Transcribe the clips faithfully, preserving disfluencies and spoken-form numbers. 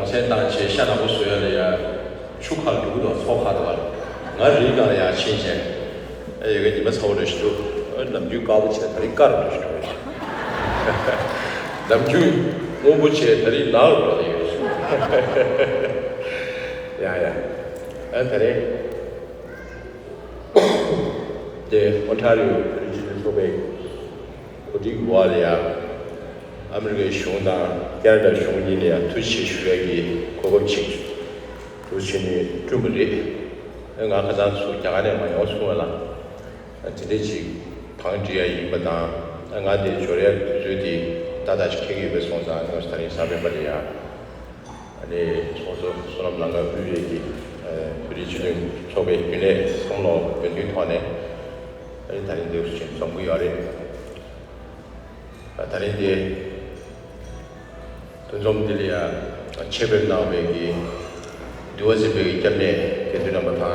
མཚན་བཏང་བྱས་ཤ་ནག་པོ་བཟོ་ཡ་ལ་ཡ། ཆུ་ཁར་འགྲོ་གི་འདུག་ཚོགས་ཁག་འདུག་ང་རིའི་སྒང་ལ་ཡ་ཕྱིན་བྱས། ཨ་ཡ་གི་ཉི་མ་ཚ་བོ་འདྲ་ཞིག་འདུག་ཨ་ནམ་རྒྱུན་དཀར་པོ་བྱས་ད་རིང་དཀར་འདྲ་ཞིག་འགྲོ་ཡོད། ནམ་རྒྱུན་སྔོན་པོ་བྱས་ད་རིང་ནག་རུ་འགྲོ་ཡོད། ཡ་ཡ། ཨ་ད་རིང་དེ་ཨོན་ཊ་རི་ཡོ་བོད་རིགས་སྤྱི་མཐུན་ཚོགས་པའི་གོ་སྒྲིག་འོག་ལ་ཡ། ཨ་མི་རི་ཀའི་གཞུང་དང་ཁེ་ན་ཌ་གཞུང་གཉིས་ནས་ཡང་ཐུགས་རྗེ་ཆེ་ཞུ་ཡ་གི་གོ་སྐབས་ཅིག་འདུག་བྱས་ནས་བསྐྲུན་པ་རེད། ཨ་ང་ཁ་སང་ཚུར་རྒྱ་གར་ནས་མར་ཡོང་སོང་བ་ལ། ཨ་དེ་འདྲ་ཅིག་བང་སྒྲིག་ཡ་ཡིན་པ་དང་། ཨ་ང་དེ་འབྱོར་ཡ་དུས་ཚོད་དེ་ཏག་ཏག་ཅིག་འཁེལ་གྱི་ཡོད་པ་སོང་ཙང་ཨ་ནི་ད་རིང་གཟའ་སྤེན་པ་ལ་ཡ། ཨ་ནི་ཚོགས་གཙོ་བསོད་ནམས་ལགས་ཀྱིས་དབུས་པའི་གི་ཨ་བོད་རིགས་སྤྱི་མཐུན་ཚོགས་པའི་རྒྱུན་ལས་བསམ་བློ་འདོན་རྒྱུའི་ཐོག་ནས། ཨ་ནི་ད་རིང་འདིར་ཕྱིན་འཛོམས་ཀྱི་ཡོད་རེད། ཨ་ད་རིང་འདི་འདུ་འཛོམས་འདི་ལ་ཡང་ཆེད་ཕེབས་གནང་བའི་གི་འདུལ་བ་འཛིན་པའི་གི་སྐྱབས་གནས་དགེ་འདུན་རྣམ་པ་དང་།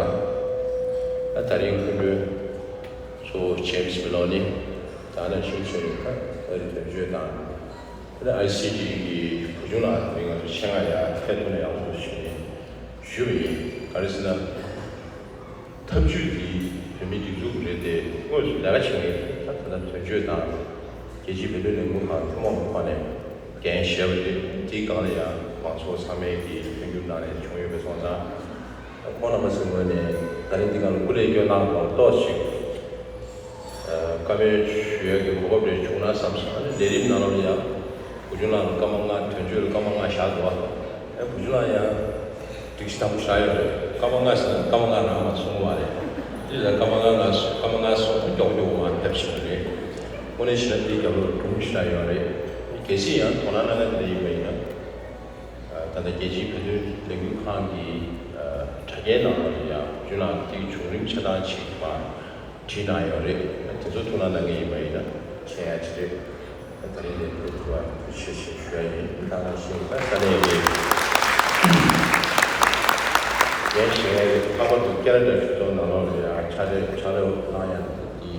ཨ་ད་རིང་སྐུ་མགྲོན་གཙོ་བོ་ཇེམ་སི་མེ་ལོ་ནི་དང་ནང་བཞིན་བྱས་ནས་ཨ་རི་དོན་གཅོད་དང་། ཨ་ནི་ཨའི་སི་ཊི་གི་བུ་ཆུང་ལགས་ད་རིང་ང་ཚོ་ཆེད་མངགས་ཡར་ཕེབས་ཐུབ་ན་ཡག་པོ་འདུག་ཞུས་ནས་ཞུས་པ་ཡིན། ག་རེ་ཟེར་ན། ཐབས་ཇུས་འདི་བོད་མིའི་སྒྲིག་འཛུགས་རེད་དེ་དངོས་སུ་ལས་ཀ་བྱེད་མཁན་ད་ལྟ་དོན་གཅོད་དང་རྒྱལ་སྤྱིའི་བོད་དོན་ལས་འགུལ་ཁང་ཐུན་མོང་གི་ཐོག་ནས་འགན་བཞེས་པ་རེད། དེའི་སྒང་ལ་ཡང་མང་ཚོགས་ཚང་མས་ཀྱི་མཐུན་འགྱུར་གནང་ནས་བྱུང་ཡོད་པའི་སོང་ཙང་། ཁོང་རྣམ་པ་ཚོའི་ངོས་ནས་ད་རིང་འདི་སྒང་ལ་སྐུ་ལས་བསྐྱོན་གནང་བར་ཏོག་ཅིག་བཀའ་མོལ་ཞུ་ཡ་གི་གོ་སྐབས་རེ་བྱུང་ན་བསམ་སོང་། ཨ་ནི་ལས་རིམ་ནང་ལོགས་ལ་ཡང་བུ་ཆུང་ལགས་ལ་སྐར་མ་ལྔ་དོན་གཅོད་ལ་སྐར་མ་ལྔ་བཞག་འདུག་ཨ་བུ་ཆུང་ལགས་ཡང་སྒྲིག་གཞི་དམ་པོ་བཞག་ཡོད་རེད། སྐར་མ་ལྔ་ཟེར་ན་སྐར་མ་ལྔ་རང་མ་གསུང་བ་རེད། དེ་ལ་སྐར་མ་ལྔ་ལྔ་སྐར་མ་ལྔ་གསུང་ན་མགྱོགས་མགྱོགས་མར་ཕེབས་ཕྱིན་པ་རེད། དངོས་གནས་བྱས་ན་དེའི་རྒྱབ་ལོགས་སྒྲུང་ཞིག་ཡོད་རེད། གལ་སྲིད་ཡང་དོ་སྣང་གནང་མཁན་དེ་འདྲ་ཡིན་པ་ཡིན་ན། ད་ལྟ་རྒྱལ་སྤྱིའི་བོད་དོན་ལས་འགུལ་ཁང་གི་དྲ་རྒྱའི་ནང་ལོགས་ལ་ཡང་བུ་ཆུང་ལགས་དེའི་བྱུང་རིམ་ཆ་ཚང་ཅིག་མར་བྲིས་གནང་ཡོད་རེད། དེ་ཚོ་ཐུགས་སྣང་གནང་མཁན་ཡིན་པ་ཡིན་ན་མཁྱེན་ཡ་ཅིག་རེད། ད་རིང་ནས་ཕེབས་ཐུབ་པ་ཐུགས་རྗེ་ཆེ་ཞུ་ཡ་ཡིན། ད་ག་ནང་བཞིན་ད་ས་གནས་ཀྱི་ངས་ཞུ་ཡ་ཡིན། ལྷག་པར་དུ་ཁེ་ན་ཌ་གྲོས་ཚོགས་ནང་ལོགས་ལ་ཡང་ཕྱག་ལས་ཕྱག་ལས་གནང་ཡ་འདི་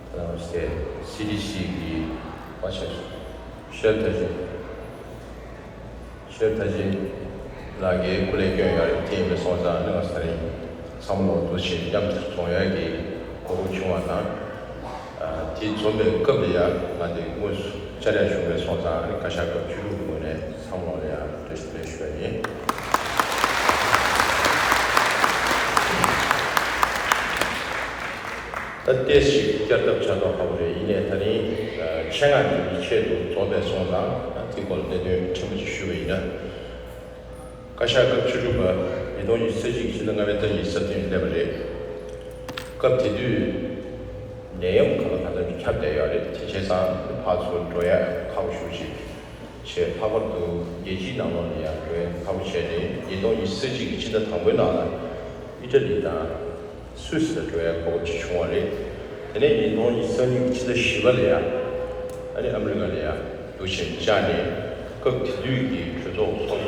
ད་ག་ནང་བཞིན་སི་ཌི་སི་གི་བ་ཆེན་ཤེར་ཐ་ཅིན། ཤེར་ཐ་ཅིན་ལགས་ཀྱིས་སྐུ་ལས་བསྐྱོན་ཡོད་རེད། དེ་ཡིན་པའི་སོང་ཙང་ནི་ང་ཚོ་ད་རིང་བསམ་བློ་འདུ་ཤེས་མཉམ་དུ་འཛོམས་ཡག་གི་གོ་སྐབས་བྱུང་བ་དང་། ཨ་དེ་འཛོམས་པའི་སྐབས་ལ་ཡང་ང་དེ་དངོས་སུ་བཅར་ཡ་བྱུང་བའི་སོང་ཙང་ནི་བཀའ་ཤག་སྐབས་བཅུ་དྲུག་གི་ངོས་ནས་བསམ་བློ་ལ་ཡང་བཀྲ་ཤིས་བདེ་ལེགས་ཞུ་ཡ་ཡིན། ད་ཏོག་ཙམ་བསྐྱར་ལྡབ་བྱ་མདོག་ཁ་པོ་རེད། ཡིན་ནའི་ད་རིང་ཨ་ཆེད་མངགས་འདུས་པའི་ཆེད་དུ་འཛོམས་པའི་སོང་ཙང་ཨ་དེ་སྐོར་གནད་དོན་ཕྲན་བུ་ཅིག་ཞུ་བ་ཡིན་ན། བཀའ་ཤག་སྐབས་བཅུ་དྲུག་པ་ཉིས་སྟོང་ཉི་ཤུ་རྩ་གཅིག་གི་ཕྱི་ཟླ་ལྔ་པའི་ཟླ་གཉིས་སུ་སླེབས་པ་རེད། སྐབས་དེ་དུས་ནད་ཡམས་གང་ལ་གང་འཚམ་ཅིག་ཁྱབ་བསྡད་ཡོད་རེད། དེ་བྱས་ཙང་ཕར་ཚུར་འགྲོ་ཡ་ཁག་པོ་ཞེ་པོ་ཅིག་བྱས། ལྷག་པར་དུ་རྒྱལ་སྤྱིའི་ནང་ལོགས་ལ་ཡང་འགྲོ་ཡ་ཁག་པོ་བྱས་ནས་ཉིས་སྟོང་ཉི་ཤུ་རྩ་གཅིག་གི་ཕྱི་ཟླ་དང་པོའི་ནང་ལ་ཨི་ཊ་ལི་དང་སུད་སི་ལ་འགྲོ་ཡ་གོ་སྐབས་ཅིག་བྱུང་བ་རེད། དེ་ནས་ཉིས་སྟོང་ཉི་ཤུ་རྩ་གཉིས་ཀྱི་ཕྱི་ཟླ་བཞི་པ་ལ་ཡང་ཨ་ནི་ཨ་མི་རི་ཀ་ལ་ཡང་འདུག་བྱས་བཅར་ནས་སྐབས་དེ་དུས་ཀྱི་གྲོས་ཚོགས་ཚོགས་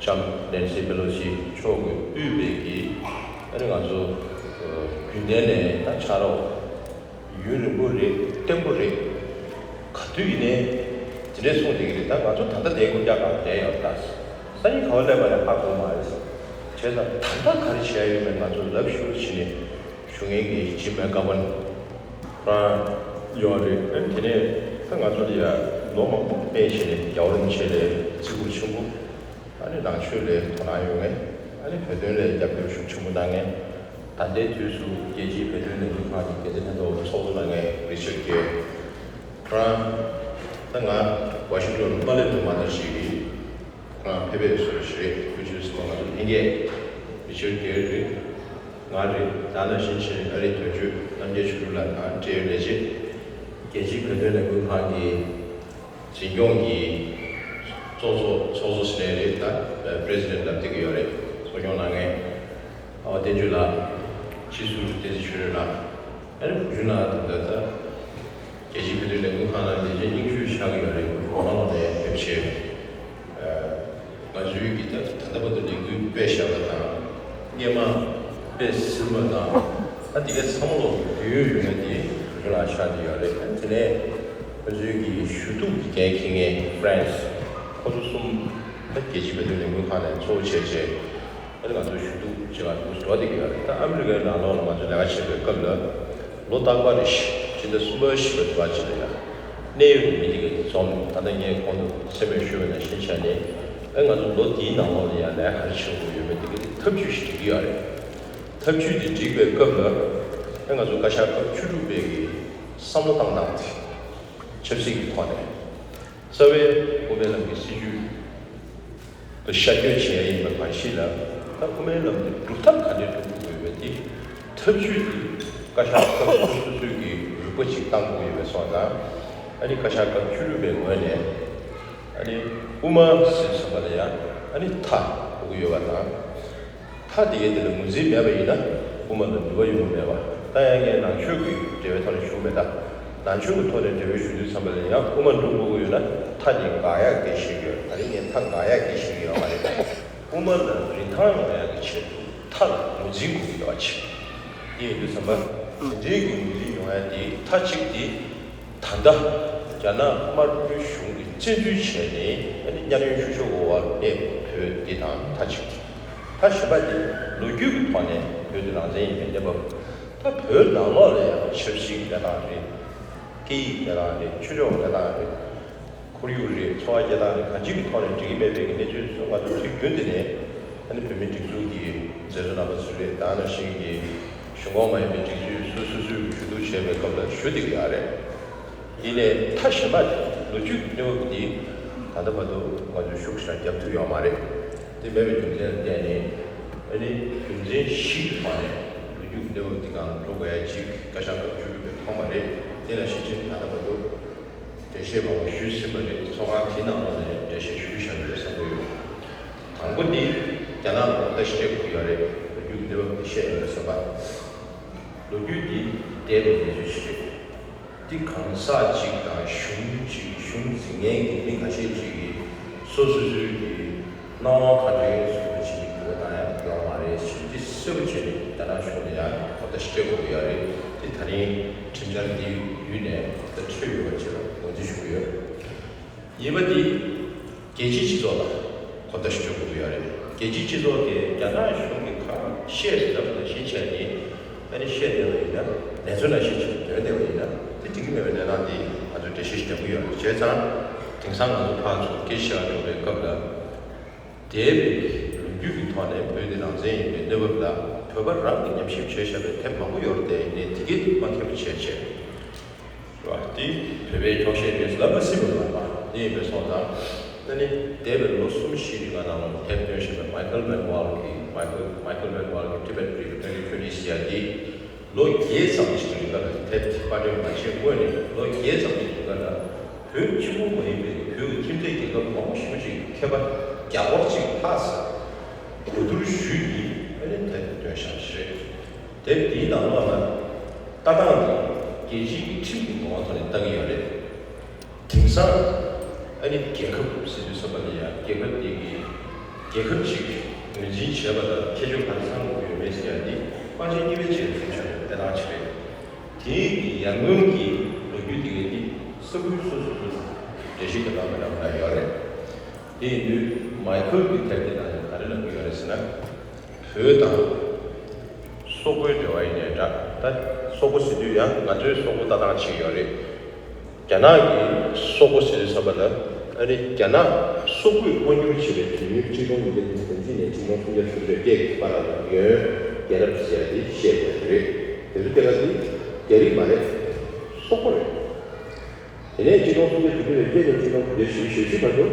གཙོ་ལྕམ་ནེན་སི་པེ་ལོ་སི་མཆོག་གིས་དབུས་པའི་གི་ཨ་ནི་ང་ཚོ་རྒྱུན་ལྡན་ནས་ད་ཕྱག་རོགས་ཡུན་རིང་པོ་རེད། བརྟན་པོ་རེད། ག་དུས་ཡིན་ནའི་དེ་འདྲས་གསུངས་བསྡད་ཀྱི་རེད། ད་ང་ཚོ་ད་ལྟ་དེ་ཀུན་ཀྱག་གང་བསྡད་ཡོད་ད། སང་ཉིན་ག་བ་སླེབས་པ་ལས་ཧ་གོ་མ་རེད། བྱས་ཙང་ད་ལྟ་ག་རེ་བྱས་ཡོད་མེད་ང་ཚོ་ལབ་ཤུགས་བྱས་ནས་ཞུ་མཁན་གྱི་ཇིམ་མེ་ཀ་བན་རང་ཡོད་རེད། ཨ་ནི་དེ་ནས་ད་ང་ཚོ་ལ་ཡ་ལོ་མང་པོ་སྤེལ་བྱས་ནས་རྒྱལ་བ་རིན་པོ་ཆེ་ལ་བརྩི་བཀུར་ཆེན་པོ། ཨ་ནི་ནང་ཆོས་ལ་དོ་སྣང་ཡོད་མཁན། ཨ་ནི་བོད་དོན་ལ་རྒྱབ་སྐྱོར་ཤུགས་ཆེན་པོ་གནང་མཁན། ད་ལྟའི་དུས་སུ་རྒྱལ་སྤྱིའི་བོད་དོན་ལས་འགུལ་ཁང་གི་འགན་འཛིན་ལྷན་ཚོགས་ཚོགས་གཙོ་གནང་མཁན་རི་ཆར་གྷེ་ཁོ་རང་། ད་ང་ཝ་ཤིང་ཊོན་མ་སླེབས་དུས་མ་ལྟར་ཞིག་གིས་ཁོ་རང་ཕེབས་པའི་བཟོ་འདྲ་ཞིག་རེད། དཀོན་མཆོག་གསུམ་པ་ང་ཚོ་ལྷན་རྒྱས་རི་ཆར་གྷེ་རེད། ང་རེད། ད་ནང་བཞིན་བྱས་ཨ་རིའི་དོན་གཅོད་རྣམ་རྒྱལ་ཆོས་གྲུབ་ལགས་དང་འབྲེལ་ཡོད་ལས་བྱེད། རྒྱལ་སྤྱིའི་བོད་དོན་ལས་འགུལ་ཁང་གི་འཛིན་སྐྱོང་གི་ཚོགས་གཙོ་ཚོགས་གཙོ་ཟེར་ནའི་རེད། ད་པི་རེ་སི་ཌེན་ཊི་ལབ་བསྡད་ཀྱི་ཡོད་རེད། གཙོ་སྐྱོང་གནང་མཁན་ཨ་བ་བསྟན་ཆོས་ལགས། སྤྱི་ཟུར་བསྟན་འཛིན་ཆོས་སྒྲོན་ལགས། ཨ་ནི་བུ་ཆུང་ལགས་དང་ད་ལྟ་རྒྱལ་སྤྱིའི་བོད་དོན་ལས་འགུལ་ཁང་ལ་ལས་བྱེད་རྙིང་ཤོས་ཆགས་ཀྱི་ཡོད་རེད། གོང་ལ་ལོག་ནས་ཕེབས་བྱས། ང་ཚོའི་གི་ད་ད་ལྟ་བར་དུ་ལས་འགུལ་སྤེལ་བཞག་པ་དང་། སྔོན་མ་སྤེལ་ཟིན་པ་དང་། ད་དེ་གའི་ཚང་མ་ལོ་རྒྱུས་ཡོད་མེད་དེ་རྒྱུ་ལ་ཆགས་ཀྱི་ཡོད་རེད། དེ་ནས་ང་ཚོའི་གི་ཞུ་གཏུག་གི་འགན་འཁྱེར་མཁན་ཧྥ་རན་སི་ཁོ་ཚོ་གསུམ་ རྒྱལ་སྤྱིའི་བོད་དོན་ལས་འགུལ་ཁང་ནས་གཙོ་བོ་བྱས་བྱས། ཨ་ནི་ང་ཚོ་ཞུ་གཏུག་བྱེད་པ་འདུག་འགྲོ་བསྡད་ཀྱི་ཡོད་རེད། ད་ཨ་མི་རི་ཀའི་ནང་ལོགས་ལ་ང་ཚོ་ལས་ཀ་བྱེད་པའི་སྐབས་ལ་ལོ་རྟག་པར་རེ་བཞིན་ཕྱི་ཟླ་གསུམ་པ་བཞི་པ་དུ་བ་ཅིག་ལ་ཡང་གནད་ཡོད་ཀྱི་མི་དེ་གའི་འཛོམས། ད་ལྟ་ངས་གོང་དུ་སེམས་པས་ཞུས་པ་ནང་བཞིན་བྱས་ནས། ཨ་ང་ཚོ་ལོ་འདིའི་ནང་ལོགས་ལ་ཡང་ལས་ཀ་ག་རེ་བྱེད་དགོས་ཡོད་མེད་དེ་གའི་ཐབས་ཇུས་ཤིག་སྒྲིག་གི་ཡོད་རེད། ཐབས་ཇུས་དེ་སྒྲིག་པའི་སྐབས་ལ་ཨ་ང་ཚོ་བཀའ་ཤག་སྐབས་བཅུ་དྲུག་པའི་གི་བསམ་བློ་བཏང་སྟངས་དེ་ཆབ་སྲིད་ཀྱི་ཐོག་ནས། རྩ་བའི་དབུ་མའི་ལམ་གྱི་སྲིད་ཇུས་དེ་ཤར་བསྐྱོད་བྱས་ཡིན་པ་གང་ཞིག་ལ། ད་དབུ་མའི་ལམ་དེ་སྒྲུབ་ཐབས་ག་འདྲས་སྒྲུབ་དགོས་ཡོད་པ་དེ་ཐབས་ཇུས་དེ་བཀའ་ཤག་སྐབས་སོ་སོ་སོའི་གི་རུས་པ་ཅིག་བཏང་དགོས་ཡོད་པའི་སོགས་དང་། ཨ་ནི་བཀའ་ཤག་སྐབས་བཅུ་དྲུག་པའི་ངོས་ནས་ཨ་ནི་དབུ་མ་ཟེར་བསམ་པ་ལ་ཡང་ཨ་ནི་མཐའ་དགོས་ཀྱི་ཡོད་པ་དང་། མཐའ་དེ་གའི་དེ་ལ་ངོས་འཛིན་མེད་པ་ཡིན་ན་དབུ་མ་ལ་ནུས་པ་ཡོང་གི་མེད་པ། ད་ཡང་ངས་ནང་ཆོས་ཀྱི་འབྲེལ་བའི་ཐོག་ནས་ཞུ་གི་མེད། ད་ནང་ཆོས་ཀྱི་ཐོག་ནས་འབྲེལ་བའི་ཞུ་དུས་ཙམ་པ་ལ་ཡང་དབུ་མ་འགྲོ་དགོས་ཀྱི་ཡོད་ན་མཐའ་དེ་འགག་ཡག་གི་ཞིག་ཡོད། ད་རིང་ངས་མཐའ་འགག་ཡག་གི་ཞིག་ཡོད་མ་རེད། དབུ་མ་ལ་རིན་ཐང་ཡོང་ཡག་གི་ཆེད་དུ་མཐའ་ལ་ངོས་འཛིན་དགོས་ཀྱི་ཡོད་པ་ཅིག་དེ་ཡིན་དུས་ཙམ་པ། དེ་འདྲའི་གི་ངོས་འཛིན་ཡོང་ཡག་དེ་མཐའ་གཅིག་དེ། ད་ལྟ་རྒྱ་ནག་དམར་པོའི་གཞུང་གིས་བཙན་འཛུལ་བྱས་ནས་ཨ་ནི་གཉའ་གནོན་བཤུ་གཞོག་འོག་ལ་གནས་བོད་འདི་དང་མཐའ་གཅིག་ད་གཞན་པ་འདི་ལོ་རྒྱུས་ཀྱི་ཐོག་ནས་བོད་འདི་རང་བཙན་ཡིན་པའི་གནས་བབ། ད་བོད་ནང་ལོགས་ལ་ཡང་ཆབ་སྲིད་ཀྱི་གནས་སྟངས་རེད། སྐད་ཡིག་གི་གནས་སྟངས་རེད། ཆོས་ཕྱོགས་ཀྱི་གནས་སྟངས་རེད། ཁོར་ཡུག་རེད། འཚོ་བ་སྐྱེལ་སྟངས་རེད། གང་ཅིའི་ཐོག་ནས་འགྲིག་གི་མེད་པའི་གི་གནས་ཚུལ་ཚོ་ང་ཚོ་དུས་རྒྱུན་དུ་ནས་ཨ་ནི་བོད་མིའི་སྒྲིག་འཛུགས་ཀྱི་མཛད་གཙོ་རྣམ་པ་ཚོ་རེད། ད་ནང་བཞིན་གྱི་གཞུང་ཁོངས་མ་ཡིན་པའི་སྒྲིག་འཛུགས་སོ་སོ་སོས་ཞུ་གཏུག་བྱས་པའི་སྐབས་ལ་ཞུ་བསྡད་ཀྱི་ཡོད་རེད། ཡིན་ནའི་མཐའ་གཞན་པ་དེ་ལོ་རྒྱུས་ཀྱི་གནས་བབ་འདི་ད་ལྟ་བར་དུ་ང་ཚོས་ཤུགས་ཆེ་རྒྱབ་ཐུབ་ཡོད་མ་རེད། དེ་མེད་པའི་རྒྱུ་མཚན་ལ་བརྟེན་ནས་ཨ་ནི་རྒྱུ་མཚན་བཞི་གི་ཐོག་ནས་ལོ་རྒྱུས་ཀྱི་གནས་བབ་འདི་སྒང་འགྲོ་དགོས་ཡ་གཅིག་བཀའ་ཤག་སྐབས་བཅུ་དྲུག་པས་མཐོང་བ་རེད། དེ་ལ་ཤེས་ཆེན་ད་ལྟ་བར་དུ་འགྲེལ་བཤད་མང་པོ་ཞུས་ཟིན་པ་རེད། ཚོགས་ཁང་དེའི་ནང་ལོགས་ནས་འགྲེལ་བཤད་ཞུ་རྒྱུ་བཞག་ཡོད་བསམ་གྱི་ཡོད། དང་པོ་ནི་རྒྱ་ནག་ལ་ལྟ་ཞིབ་བྱེད་དགོས་ཡོད་རེད། ལོ་རྒྱུས་ཀྱི་གནས་བབ་འདི་ཤེས་ཡོད་བསམ་པ། ལོ་རྒྱུས་འདི་འདས་པའི་གནས་ཚུལ་ཞིག་རེད། འདི་གང་ཟག་ཅིག་དང་གཞུང་ཅིག་གཞུང་འཛིན་མཁན་གྱི་མི་ཁ་ཤས་ཅིག་གིས་སོ་སོ་སོའི་གི་སྣང་བ་ག་འདྲའི་བཟོ་འདྲ་ཅིག་གི་འགྱུར་བ་བཏང་ཡག་ཡོད་མ་རེད་ཞེས་འདི་གསལ་པོ་བྱས་ནས་རྒྱ་ནག་གཞུང་ལ་ཡང་གོ་བརྡ་ཞིག་སྤྲད་དགོས་ཀྱི་ཡོད་རེད། དེ་ད་རིང་ཁྲིམས་འཆར་འདི་བརྒྱུད་ནས་ད་འཕྲོད་ཡོད་པ་བཅས་ལ་ངོས་འཛིན་ཞུ་གི་ཡོད། གཉིས་པ་འདི་རྒྱལ་སྤྱིའི་སྤྱི་ཚོགས་ལ་གོ་བརྡ་ཞིག་སྤྲོད་དགོས་ཀྱི་ཡོད་རེད། རྒྱལ་སྤྱིའི་སྤྱི་ཚོགས་ཀྱིས་རྒྱ་ནག་གཞུང་གིས་ཁ་བཤད་ཟེར་ལབ་ལ་ཤེས་བྱས་ནས་ཨ་ནི་བཤད་བསྡད་པ་ཡིན་ན། ལས་ཚོད་ནང་བཤད་ཆེད་དུ་འདོན་བསྡད་པ་ཡིན་ན་དེ་འགྲིག་གི་མེད་པའི་གནས་སྟངས་འདི་ང་ཚོས་འགྲེལ་བཤད་ཞིག་རྒྱག་གི་ཡོད་རེད། བྱས་ཙང་དེང་སང་ང་ཚོ་ཕར་ཚུར་སྐད་ཆ་བཤད་འགྲོ་བའི་སྐབས་ལ། འདས་པའི་ལོ་རྒྱུས་ཀྱི་ཐོག་ནས་བོད་འདི་རང་བཙན་ཡིན་པའི་གནས་བབ་ལ་བོད་པ་རང་གིས་ཉམས་ཞིབ་བྱས་བཞག་པའི་དེབ་མང་པོ་ཡོད་རེད། དེ་ཡིན་ནའི་དེ་གས་དེ་མ་མཁྱེན་པ་བྱས་བྱས། རེད་བ། དེ་བོད་པའི་འཁྱོག་བཤད་རེད་ལབ་མ་སྲིད་པ་ལབ་པ་དེ་ཡིན་པའི་སོང་ཙང་། ད་ནི་འདས་པའི་ལོ་གསུམ་བཞིའི་རིང་ལ་ནང་ལ་དེབ་སྟོན་བཞིན་པའི་མའི་ཁལ་མན་ཝལ་གྱི། མའི་ཁལ་མའི་ཁལ་མན་ཝལ་གྱི་Tibet Read Twenty Twenty ཟེར་ཡ་དེ། ལོ་བརྒྱད་ཙམ་ཞིག་གི་རིང་ལ་དེབ་དེ་པར་སྐྲུན་མ་བྱས་སྔོན་ནས་ལོ་བརྒྱད་ཙམ་ཞིག་གི་རིང་ལ་བོད་གཅིག་པུ་མ་ཡིན་པའི་བོད་ཀྱི་ཁྱིམ་མཚེས་རྒྱལ་ཁབ་མང་པོ་ཞེ་པོ་ཅིག་མཁས་པ་བརྒྱ་སྐོར་ཅིག་ལྷག་ཙམ་གོ་བསྡུར་ཞུས་ནས་ཨ་ནི་དེབ་དེ་བཏོན་བཞག་པ་ཞིག་རེད། དེབ་དེའི་ནང་ལོགས་ལ་ལྟ་སྟངས་དེ་རྒྱལ་སྤྱིའི་ཁྲིམས་ཀྱི་ངོ་བོ་ཐོག་ནས་ལྟ་གི་ཡོད་རེད། དེང་སང་ཨ་ནི་རྒྱལ་ཁབ་ཟེར་དུས་ཙམ་པ་ལ་ཡང་རྒྱལ་ཁབ་དེ་གི་རྒྱལ་ཁབ་ཅིག་ངོས་འཛིན་བྱས་པ་ལ་ཁྱད་ཆོས་ག་རེ་ཚང་དགོས་ཡོད་མེད་ཟེར་ཡ་འདི་དཔང་ཆ་གཉིས་པའི་ཆེད་དུ་བྱུང་བའི་གནས་སྟངས་ཅིག་རེད། དེའི་གི་ཡར་སྔོན་གྱི་ལོ་རྒྱུས་དེ་གའི་འདི་ས་ཁུལ་སོ་སོ་སོ་སོ་འགྲེལ་བཤད་ཀྱི་ལམ་མི་འདྲ་མི་འདྲ་ཡོད་རེད། དེ་ཡིན་དུས་མའི་ཁལ་གྱི་དེབ་དེ་ནང་ནས་ག་རེ་ལབ་ཀྱི་ཡོད་རེད་ཟེར་ན། བོད་དང་སོག་པོའི་འབྲེལ་བ་ཡིན་ནའི་འདྲ། ད་སོག་པོ་ཟེར་དུས་ཡང་ང་ཚོའི་སོག་པོ་ལྟ་སྟངས་ཅིག་ཡོད་རེད། རྒྱ་ནག་གི་སོག་པོ་ཟེར་དུས་ཙམ་པ་ལ་ཨ་ནི་རྒྱ་ནག་སོག་པོས་དབང་སྒྱུར་བྱས་པའི་དུས་ཡུན་ཆིག་སྟོང་ཉིས་བརྒྱ་བདུན་ཅུ་དོན་གཅིག་ནས་ཆིག་སྟོང་སུམ་བརྒྱ་དྲུག་ཅུ་རེ་བརྒྱད་ཀྱི་བར་ལ་ཡོན་རྒྱལ་རབས་ཟེར་ཡ་དེ་བཤད་ཡོད་རེད། དེ་ཚོ་སྐྱེ་རྒ་དེ་རྒྱ་རིགས་མ་རེད། སོག་པོ་རེད། དེ་ནས་ཆིག་སྟོང་སུམ་བརྒྱ་དྲུག་ཅུ་རེ་བརྒྱད་ནས་ཆིག་སྟོང་དྲུག་བརྒྱ་བཞི་བཅུ་ཞེ་བཞི་བར་དུ་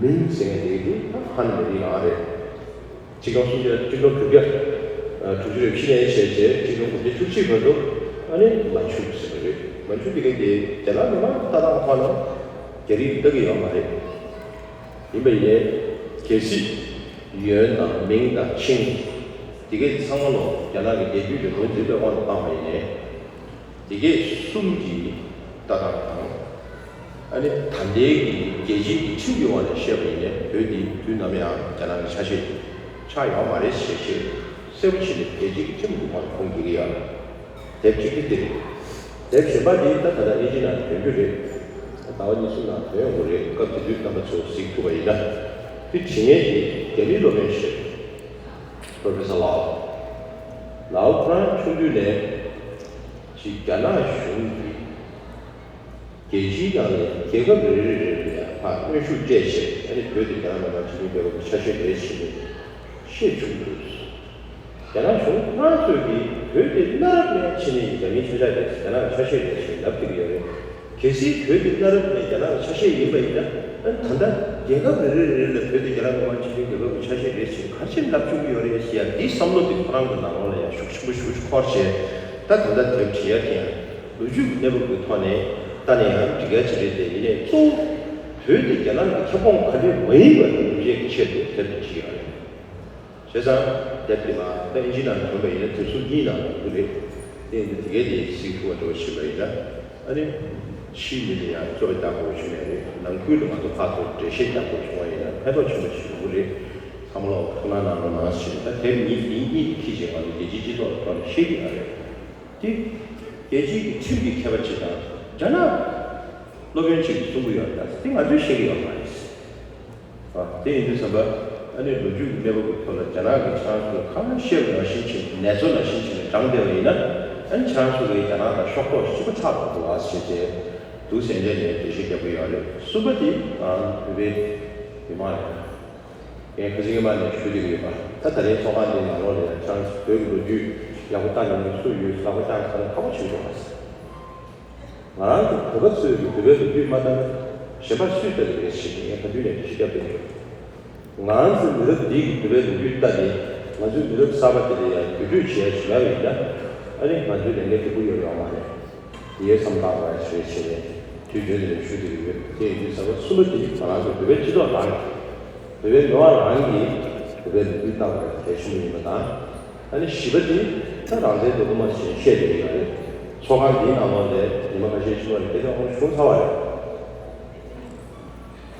མིང་ཟེར་མཁན་དེ་གི་ད་ཧན་མི་རིགས་ལ་རེད། ཆིག་སྟོང་སུམ་བརྒྱ་ཆིག་སྟོང་དྲུག་བརྒྱ་དྲུག་ཅུ་རེ་བཞི་ནས་བྱས་བྱས་ཆིག་སྟོང་དགུ་བརྒྱ་བཅུ་གཅིག་བར་དུ་ཨ་ནི་མན་ཆུ་ཟེར་བ་རེད། མན་ཆུ་དེ་གི་དེ་རྒྱ་ནག་མི་མང་ལྟ་སྟངས་ཐོག་ནས་རྒྱ་རིགས་ལྟ་གི་ཡོད་མ་རེད། ཡིན་པ་ཡིན་ནའི་གལ་སྲིད་ཡོན་དང་མིང་དང་ཆིང་དེ་གས་ཚང་མ་ལོ་རྒྱ་ནག་གི་རྒྱལ་རྒྱུད་ཀྱི་ངོས་འཛིན་པའི་དབང་དུ་བཏང་བ་ཡིན་ནའི། དེ་གས་གསུམ་གྱི་ལྟ་སྟངས་དང་། ཨ་ནི་ད་ལྟའི་གི་རྒྱལ་སྤྱིའི་གི་ཁྲིམས་ཀྱི་དབང་ནས་བཤད་པ་ཡིན་ནའི་བོད་འདི་དུས་ནམ་ཡང་རྒྱ་ནག་གི་ཆ་ཤས་ཆགས་ཡོད་མ་རེད་ཞེས་བཤད་གསལ་པོ་བྱས་ནས་རྒྱལ་སྤྱིའི་གི་ཁྲིམས་ཀྱི་དབང་ཁུངས་ཀྱི་རེད་ཡ། དེབ་གཅིག་དེ་དེ་རེད། དེབ་གཞན་པ་འདི་ད་ད་ལྟ་ཨིན་ཇི་ནང་ཐོན་རྒྱུ་རེད། ཟླ་བ་གཉིས་གསུམ་ནང་ཐོན་ཡོང་གི་རེད། སྐབས་དེ་དུས་རྣམ་པ་ཚོ་གཟིགས་ཐུབ་པ་ཡིན་ན། དེ་བྲིས་མཁན་དེ་རྒྱ་མིའི་སློབ་དཔོན་ཞིག Professor Lau། Lau ཁོ་རང་ཆུང་དུས་ནས་ཅིག་རྒྱ་ནག་གཞུང་གིས་རྒྱལ་སྤྱིའི་ནང་ནས་རྒྱལ་ཁབ་རེ་རེ་རེ་ལ་ཡང་ཕར་གནོན་ཤུགས་སྤྲད་བྱས། ཨ་ནི་བོད་དེ་རྒྱ་ནག་མི་དམངས་སྤྱི་མཐུན་རྒྱལ་ཁབ་ཀྱི་ཆ་ཤས་རེད་ཟེར་ནས་བཤད་བྱུང་འདུག་རྒྱ་ནག་གཞུང་ཁོ་རང་ཚོས་ཀྱིས་བོད་དེ་གནའ་རབས་ནས་བྱས་ནས་རྒྱ་མིའི་ཆ་ཤས་རེད། རྒྱ་ནག་གི་ཆ་ཤས་རེད་ཟེར་ལབ་བསྡད་ཀྱི་ཡོད་རེད། གལ་སྲིད་བོད་དེ་གནའ་རབས་ནས་རྒྱ་ནག་གི་ཆ་ཤས་ཡིན་པ་ཡིན་ན། ཨ་ནི་ད་ལྟ་རྒྱལ་ཁབ་རེ་རེ་རེ་ལ་བོད་དེ་རྒྱ་ནག་མི་དམངས་སྤྱི་མཐུན་རྒྱལ་ཁབ་ཀྱི་ཆ་ཤས་རེད་ཟེར་ག་རེ་བྱས་ལབ་བཅུག་གི་ཡོད་རེད་ཟེར་ཡ་འདིའི་བསམ་བློ་དེ་ཁོ་རང་གི་ནང་ལོགས་ལ་ཡང་ཤུགས་ཆེན་པོ་ཞེ་པོ་ཅིག་འཁོར་བྱས། ད་ད་ལྟ་དེབ་བྲིས་ཡ་དེ་ཡང་ལོ་རྒྱུས་ཀྱི་གནས་བབ་ཀྱི་ཐོག་ནས་ལྟ་ནས་ཡང་འགྲིག་ཡ་ཅིག་རེད་དེ། ཡིན་ནའི་གཙོ་བོ་བོད་དེ་རྒྱ་ནག་གི་ཁྱབ་ཁོངས་ག་འདྲས་མ་ཡིན་པ་ངོས་འཛིན་ཆེད་དུ་དེབ་དེ་བྲིས་ཡོད་རེད། བྱས་ཙང་དེབ་དེ་མ་ད་ཨིན་ཇིའི་ནང་ཐོན་པ་ཡིན་ན་དེབ་གཟུགས་གཉིས་ནང་ཡོང་གི་རེད། དེ་ཡིན་དུས་དེ་གའི་དེ་གཟིགས་ཐུབ་པ་འདྲ་བོ་ཞིག་ལ་ཡིན་ན། ཨ་ནི་ཕྱིའི་མི་ལ་ཡང་རྩོད་པ་རྒྱག་དགོས་བྱུང་ཡ་རེད། ནང་ཁུལ་དུ་ང་ཚོ་ཕར་ཚུར་འགྲེལ་བཤད་རྒྱག་དགོས་བྱུང་བ་ཡིན་ན་ཕན་ཐོགས་ཆེན་པོ་ཞིག་ཡོང་གི་རེད། ཚང་མ་ལ་ཐུགས་སྣང་གནང་རོགས་གནང་ཞེས། ད་དེབ་གཉིས་འདི་གཉིས་ཀྱི་ཁྱི་ཞིག་ང་ཚོ་རྒྱལ་སྤྱིའི་སྤྱི་ཚོགས་ལ་ཐོན་ནས་བཤད་ཀྱི་ཡོད་རེད། དེ་རྒྱལ་སྤྱིའི་ཁྲིམས་ཀྱི་མཁས་པ་ཅིག་དང་རྒྱ་ནག་སློབ་དཔོན་ཅིག་གིས་གསུང་གི་ཡོད་རེད། ད་དེ་ང་ཚོས་ཤེས་ཀྱི་ཡོད་མ་རེད། ཨ། དེ་ཡིན་དུས་ཙམ་པ། ཨ་ནི་ལོ་རྒྱུས་ཀྱི་གནས་བབ་ཀྱི་ཐོག་ལ་རྒྱ་ནག་གིས་ཁྱེད་རང་ཚོ་གང་བཤད་པ་ནང་བཞིན་བྱས། ནེ་ཙོ་ནང་བཞིན་བྱས་ནས་བགྲངས་བསྡད་པ་ཡིན་ན། ཨ་ནི་ཁྱེད་རང་ཚོ་གིས་རྒྱ་ནག་དང་ཤོག་ཐོག་གཅིག་པ་ཆགས་ཐུབ་འདུག་ཨ་ཟེར་བྱས། འདུག་ཟེར་འདྲ་ནས་འགྲེལ་བཤད་རྒྱག་གི་ཡོད་རེད། གསུམ་པ་དེ་ང་རང་བོད་པའི་མི་མང་རེད། ངས་ཁ་སང་སྔོན་མ་ནས་ཞུ་བསྡད་ཀྱི་ཡོད་པ། ད་ད་ལན་ཚོགས་ཁང་འདིའི་ནང་ལོགས་ལ་ཡང་ཁྱེད་རང་ཚོ་བོད་ཀྱི་ལོ་རྒྱུས་ཡག་པོ་ལྟ་མྱོང་མཁན་སུ་ཡོད་ཟེར་ལག་པ་བརྐྱངས་ཚར་ན་ཁག་པོ་བྱེད་ཀྱི་འདུག་ཨ། ང་རང་ཚོ་བོད་པ་ཚོས་ཀྱི་བོད་པའི་ལོ་རྒྱུས་མ་ལྟ་ན་གཞན་པ་སུས་ལྟ་གི་རེད་ཞེས་ངས་ག་དུས་ནས་འགྲེལ་བཤད་བརྒྱབ་བསྡད་ཡོད། ང་རང་ཚོའི་མི་རབས་འདི་གི་བོད་པའི་ལོ་རྒྱུས་ལྟ་སྟེ། ང་ཚོའི་མི་རབས་གསར་པ་དེ་ལ་ཡང་བརྒྱུད་སྤྲོད་བྱེད་ཡ་ཞིག་མེད་པ་ཡིན་ན། ཨ་ནི་ང་ཚོའི་ལས་འགན་སྒྲུབ་ཀྱི་ཡོད་ཡོད་མ་རེད། དེའི་བསམ་བཏང་བ་ཞིག་བྱས་ནས་དུས་རྒྱུན་དུ་ཞུ་བསྡད་ཀྱི་ཡོད། དེ་ཡིན་དུས་ཟབ་པ་གསུམ་པ་དེ་ང་རང་ཚོ་བོད་པའི་སྤྱི་ཚོགས་ནང་གི་བོད་པའི་མི་མང་རང་གིས་བོད་པའི་ལོ་རྒྱུས་ལྟ་བ་གལ་ཆེན་པོ་ཡིན་པ་དང་། ཨ་ནི་བཞི་པ་དེ་ད་རང་བཙན་དེ་དབུ་མ་ཞིག་བཤད་བསྡད་ཀྱི་ཡོད་རེད། ཚོགས་ཁང་འདིའི་ནང་ལོགས་ལ་ཉི་མ་ཁ་ཤས་ཕྱིན་པ་རེད། དེ་ཚོ་ཧོན་བྱུང་ཚར་བ་རེད།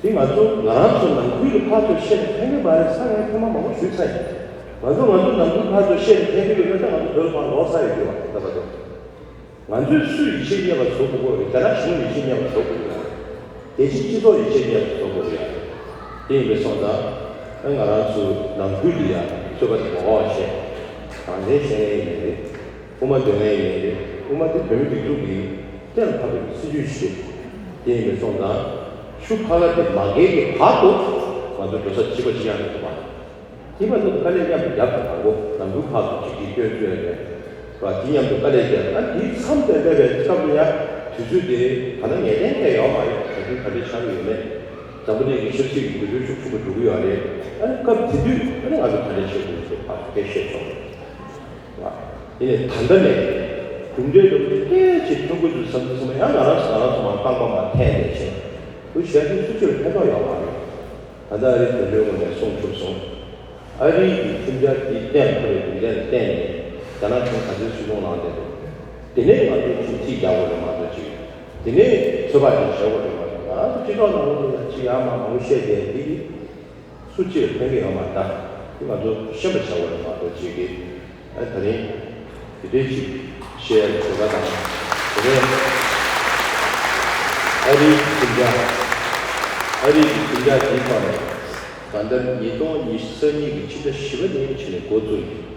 དེ་ང་ཚོ་ང་རང་ཚོ་ནང་ཁུལ་དུ་ཕར་ཚུར་བཤད་ན་ཕན་གྱི་མ་རེད་ཟེར་ངས་ཐེངས་མ་མང་པོ་ཞུས་ཚར་ཡིན། ང་ཚོ་ང་ཚོ་ནང་ཁུལ་ཕར་ཚུར་བཤད་ན་ཕན་གྱི་ཡོད་ན་ད་ང་ཚོ་བོད་ལ་ཕར་ལོག་ཚར་ཡོད་རྒྱུ་བ་ད་བར་དུ། ང་ཚོས་སུ་ཡིད་ཆེས་རྙེད་པ་བཟོ་དགོས་ཀྱི་རེད། རྒྱ་ནག་གཞུང་ཡིད་ཆེས་རྙེད་པ་བཟོ་དགོས་ཀྱི་རེད། རྒྱལ་སྤྱིའི་སྤྱི་ཚོགས་ཡིད་ཆེས་རྙེད་པ་བཟོ་དགོས་ཀྱི་རེད། དེ་ཡིན་པས་སོང་ཙང་ང་རང་ཚོ་ནང་ཁུལ་དུ་ཡང་རྩོད་པ་དེ་མ་འོག་བྱས། རང་བཙན་བཤད་མཁན་ཡིན་ནའི་རེད། དབུ་མ་འདོན་མཁན་ཡིན་ནའི་རེད། དབུ་མ་དེ་བོད་མི་སྒྲིག་འཛུགས་ཀྱིས་གཏན་ལ་ཕབ་པའི་སྲིད་ཇུས་ཤིག་དེ་ཡིན་པས་སོང་ཙང་ཤུགས་ཁ་ཁ་དེ་མ་འགེལ་གྱི་བར་དུ་ང་ཚོ་འགྲོ་ས་གཅིག་པ་གཅིག་རྐྱང་རེད་འདུག་པ། དེ་བར་དུ་དཀའ་ལས་མཉམ་དུ་རྒྱབ་དང་དང་པོ་ནང་ཁུལ་ཁག་ཏུ་གཅིག་གིས་སྐྱོན་བརྗོད་རེད་བ། དེ་མཉམ་དུ་དཀའ་ལས་བརྒྱབ། ཨ་དེའི་མཚམས་དེར་སླེབས་པའི་སྐབས་ལ་ཡང་དུས་ཚོད་དེ་ད་ལྟ་ངེས་གཏན་གལ་ཡོད་མ་རེད། ག་དུས་ག་འདྲ་ཆགས་ཀྱི་ཡོད་མེད། འཛམ་བུ་གླིང་གི་ཆབ་སྲིད་ཀྱི་འགྱུར་འགྲོས་ཤུགས་ཆེན་པོ་འགྲོ་གི་ཡོད་རེད། ཨ་ནི་སྐབས་དེ་དུས་ཨ་ནི་ང་ཚོ་ག་འདྲ་བྱེད་དགོས་ཚུལ་ཕར་སྐད་བཤད་ཆོག་རེད་བ། ཡིན་ནའི་ད་ལྟ་ནས་གྲུབ་འབྲས་འགྲོ་རྒྱུ་ཏོག་ཙམ་ཐོན་གྱི་འདུག་བསམ་དུས་ཙམ་པ་ཡང་ང་རང་ཚོ་ང་རང་ཚོ་མར་རྐང་པ་མར་འཐེན་ནས་བྱས། འདུག་བྱས་དུས་སུ་ཅིར་ཕན་ཐོགས་ཡོད་མ་རེད། ད་ལྟ་ཨ་རིའི་དོན་གཅོད་ངོས་ནས་གསུངས་ཐུབ་སོང་། ཨ་རིའི་གི་ཁྲིམས་འཆར་འདི་གཏན་ལ་ཕབ་པའི་རྒྱུ་མཚན་ལ་བརྟེན་ནས་རྒྱ་ནག་གཞུང་ག་ཚོད་སུན་སྣང་ལངས་བསྡད་འདུག་དེ་ནས་ང་ཚོས་ཁྲིམས་ཐིག་རྒྱག་དགོས་རེད་མ་གཏོགས་ཅིག་དེ་ནས་ཚོད་དཔག་ཅིག་བྱེད་དགོས་རེད་མ་གཏོགས། ང་ཚོ་སྤྱི་ཚོགས་ནང་ལོགས་ལ་ཅིག་ཡར་མར་མང་པོ་བཤད་བསྡད་འདི་གི་སུ་གཅིག་ལ་ཕན་གྱི་ཡོད་མ་རེད། ད་དེ་ང་ཚོ་ཤེས་པ་བྱ་དགོས་རེད་མ་གཏོགས་ཅིག་གི་ཨ་ད་རིང་དེ་འདྲའི་ཅིག་བཤད་ཡ་གི་བྱེད་པ་དང་། དེ་ནས་ཨ་རིའི་ཁྲིམས་འཆར། ཨ་རིའི་ཁྲིམས་འཆར་དེའི་ཐོག་ནས་ད་ལྟ་ཉིས་སྟོང་ཉི་ཤུ་རྩ་གཉིས་ཀྱི་ཕྱི་ཟླ་བཞི་པ་ནས་བྱས་ནས་འགོ་བཙུགས་ནས་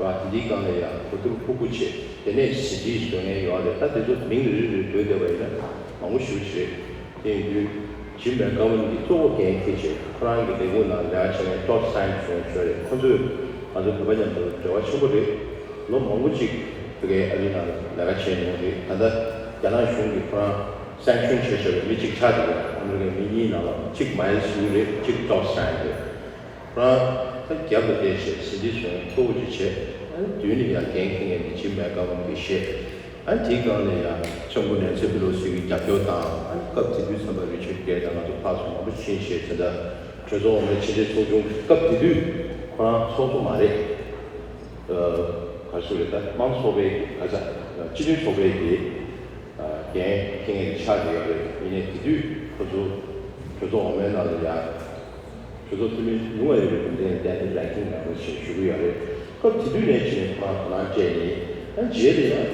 ར་འདིའི་སྒང་ལ་ཡང་གོ་བསྡུར་ཕྲུ་གུ་བྱས། དེ་ནས་ཟིན་བྲིས་བཟོ་མཁན་ཡོད་རེད། ད་དེ་ཚོ་མིང་རེ་རེ་རེ་བགྲོས་བསྡད་པ་ཡིན་ན་མང་པོ་ཞེ་པོ་ཅིག་རེད། དེ་ཡིན་དུས་ཇིམ་མེག་གྷོ་ཝན་གྱིས་གཙོ་བོ་འགན་འཁྱེར་བྱས། ཁོ་རང་གི་ལས་ཁུངས་ནང་ལས་ཀ་བྱེད་མཁན་ཇོརྗ་སན་ཁྲིན་ཞུ་རེད། ཁོ་ཚོས་ང་ཚོ་བོད་པ་མཉམ་དུ་འབྲེལ་བ་ཆེན་པོ་རེད། ལོ་མང་པོ་ཅིག་ཕ་གིའི་ཨ་རིའི་ནང་ལས་ཀ་བྱས་མྱོང་རེད། ད་ལྟ་རྒྱ་ནག་གཞུང་གིས་ཁོ་རང་སེང་ཤོན་བྱས་བྱས་པའི་མི་གཅིག་ཆགས་བསྡད་ཡོད། ཨ་མི་རི་ཀའི་མི་གཉིས་ནང་ལ་གཅིག་མའིལ་སི་ཡུ་རེད། གཅིག་ཇོརྗ་སན་རེད། ཁོ་རང་ད་རྒྱབ་ལ་བསྡད་བྱས་ཟིན་བྲིས་བཟོ་མཁན་གཙོ་བོ་ཅིག་བྱས། ཨ་མདུན་ནས་ཡང་འགན་འཁྱེར་མཁན་དེ་ཇིམ་མེག་གྷོ་ཝན་གྱིས་བཤད། ཨ་དེའི་སྒང་ནས་ཡང་ལྕམ་སྐུ་ནེན་སི་པེ་ལོ་སི་གི་རྒྱབ་སྐྱོར་དང་། ཨ་སྐབས་དེ་དུས་ཙམ་པ་རི་ཆར་གྷེ་དང་ང་ཚོ་ཕར་ཚུར་མང་པོ་ཕྱིན་བྱས། དེ་འདྲ་གྲོས་ཚོགས་འོག་མའི་ཕྱི་འབྲེལ་ཚོགས་ཆུང་གི་སྐབས་དེ་དུས་ཁོ་རང་ཚོགས་གཙོ་མ་རེད། ཨ་ག་རེ་ཟེར་དགོས་རེད། ད་དམངས་གཙོ་ཚོགས་པའི་གི་ག་ཚ་སྤྱི་མཐུན་ཚོགས་པའི་གི་ཨ་འགན་འཁྱེར་མཁན་ཆགས་བསྡད་ཡོད་རེད། ཡིན་ནའི་དེ་དུས་ཁོ་ཚོ་གྲོས་ཚོགས་འོག་མའི་ནང་ལ་ཡང་གྲོས་ཚོགས་འཐུས་མི་ཉུང་བ་ཡོད་པའི་གྲུབ་འབྲས་བརྟེན་ནས་རང་ཁྱིམ་ནང་ལ་ཞེས་ཞུ་གི་ཡོད་རེད། སྐབས་དེ་དུས་ནས་བྱས་ནས་ཁོ་རང་དོ་སྣང་སྤྲད་ནས། ཨ་རྗེས་ལ་ཡང་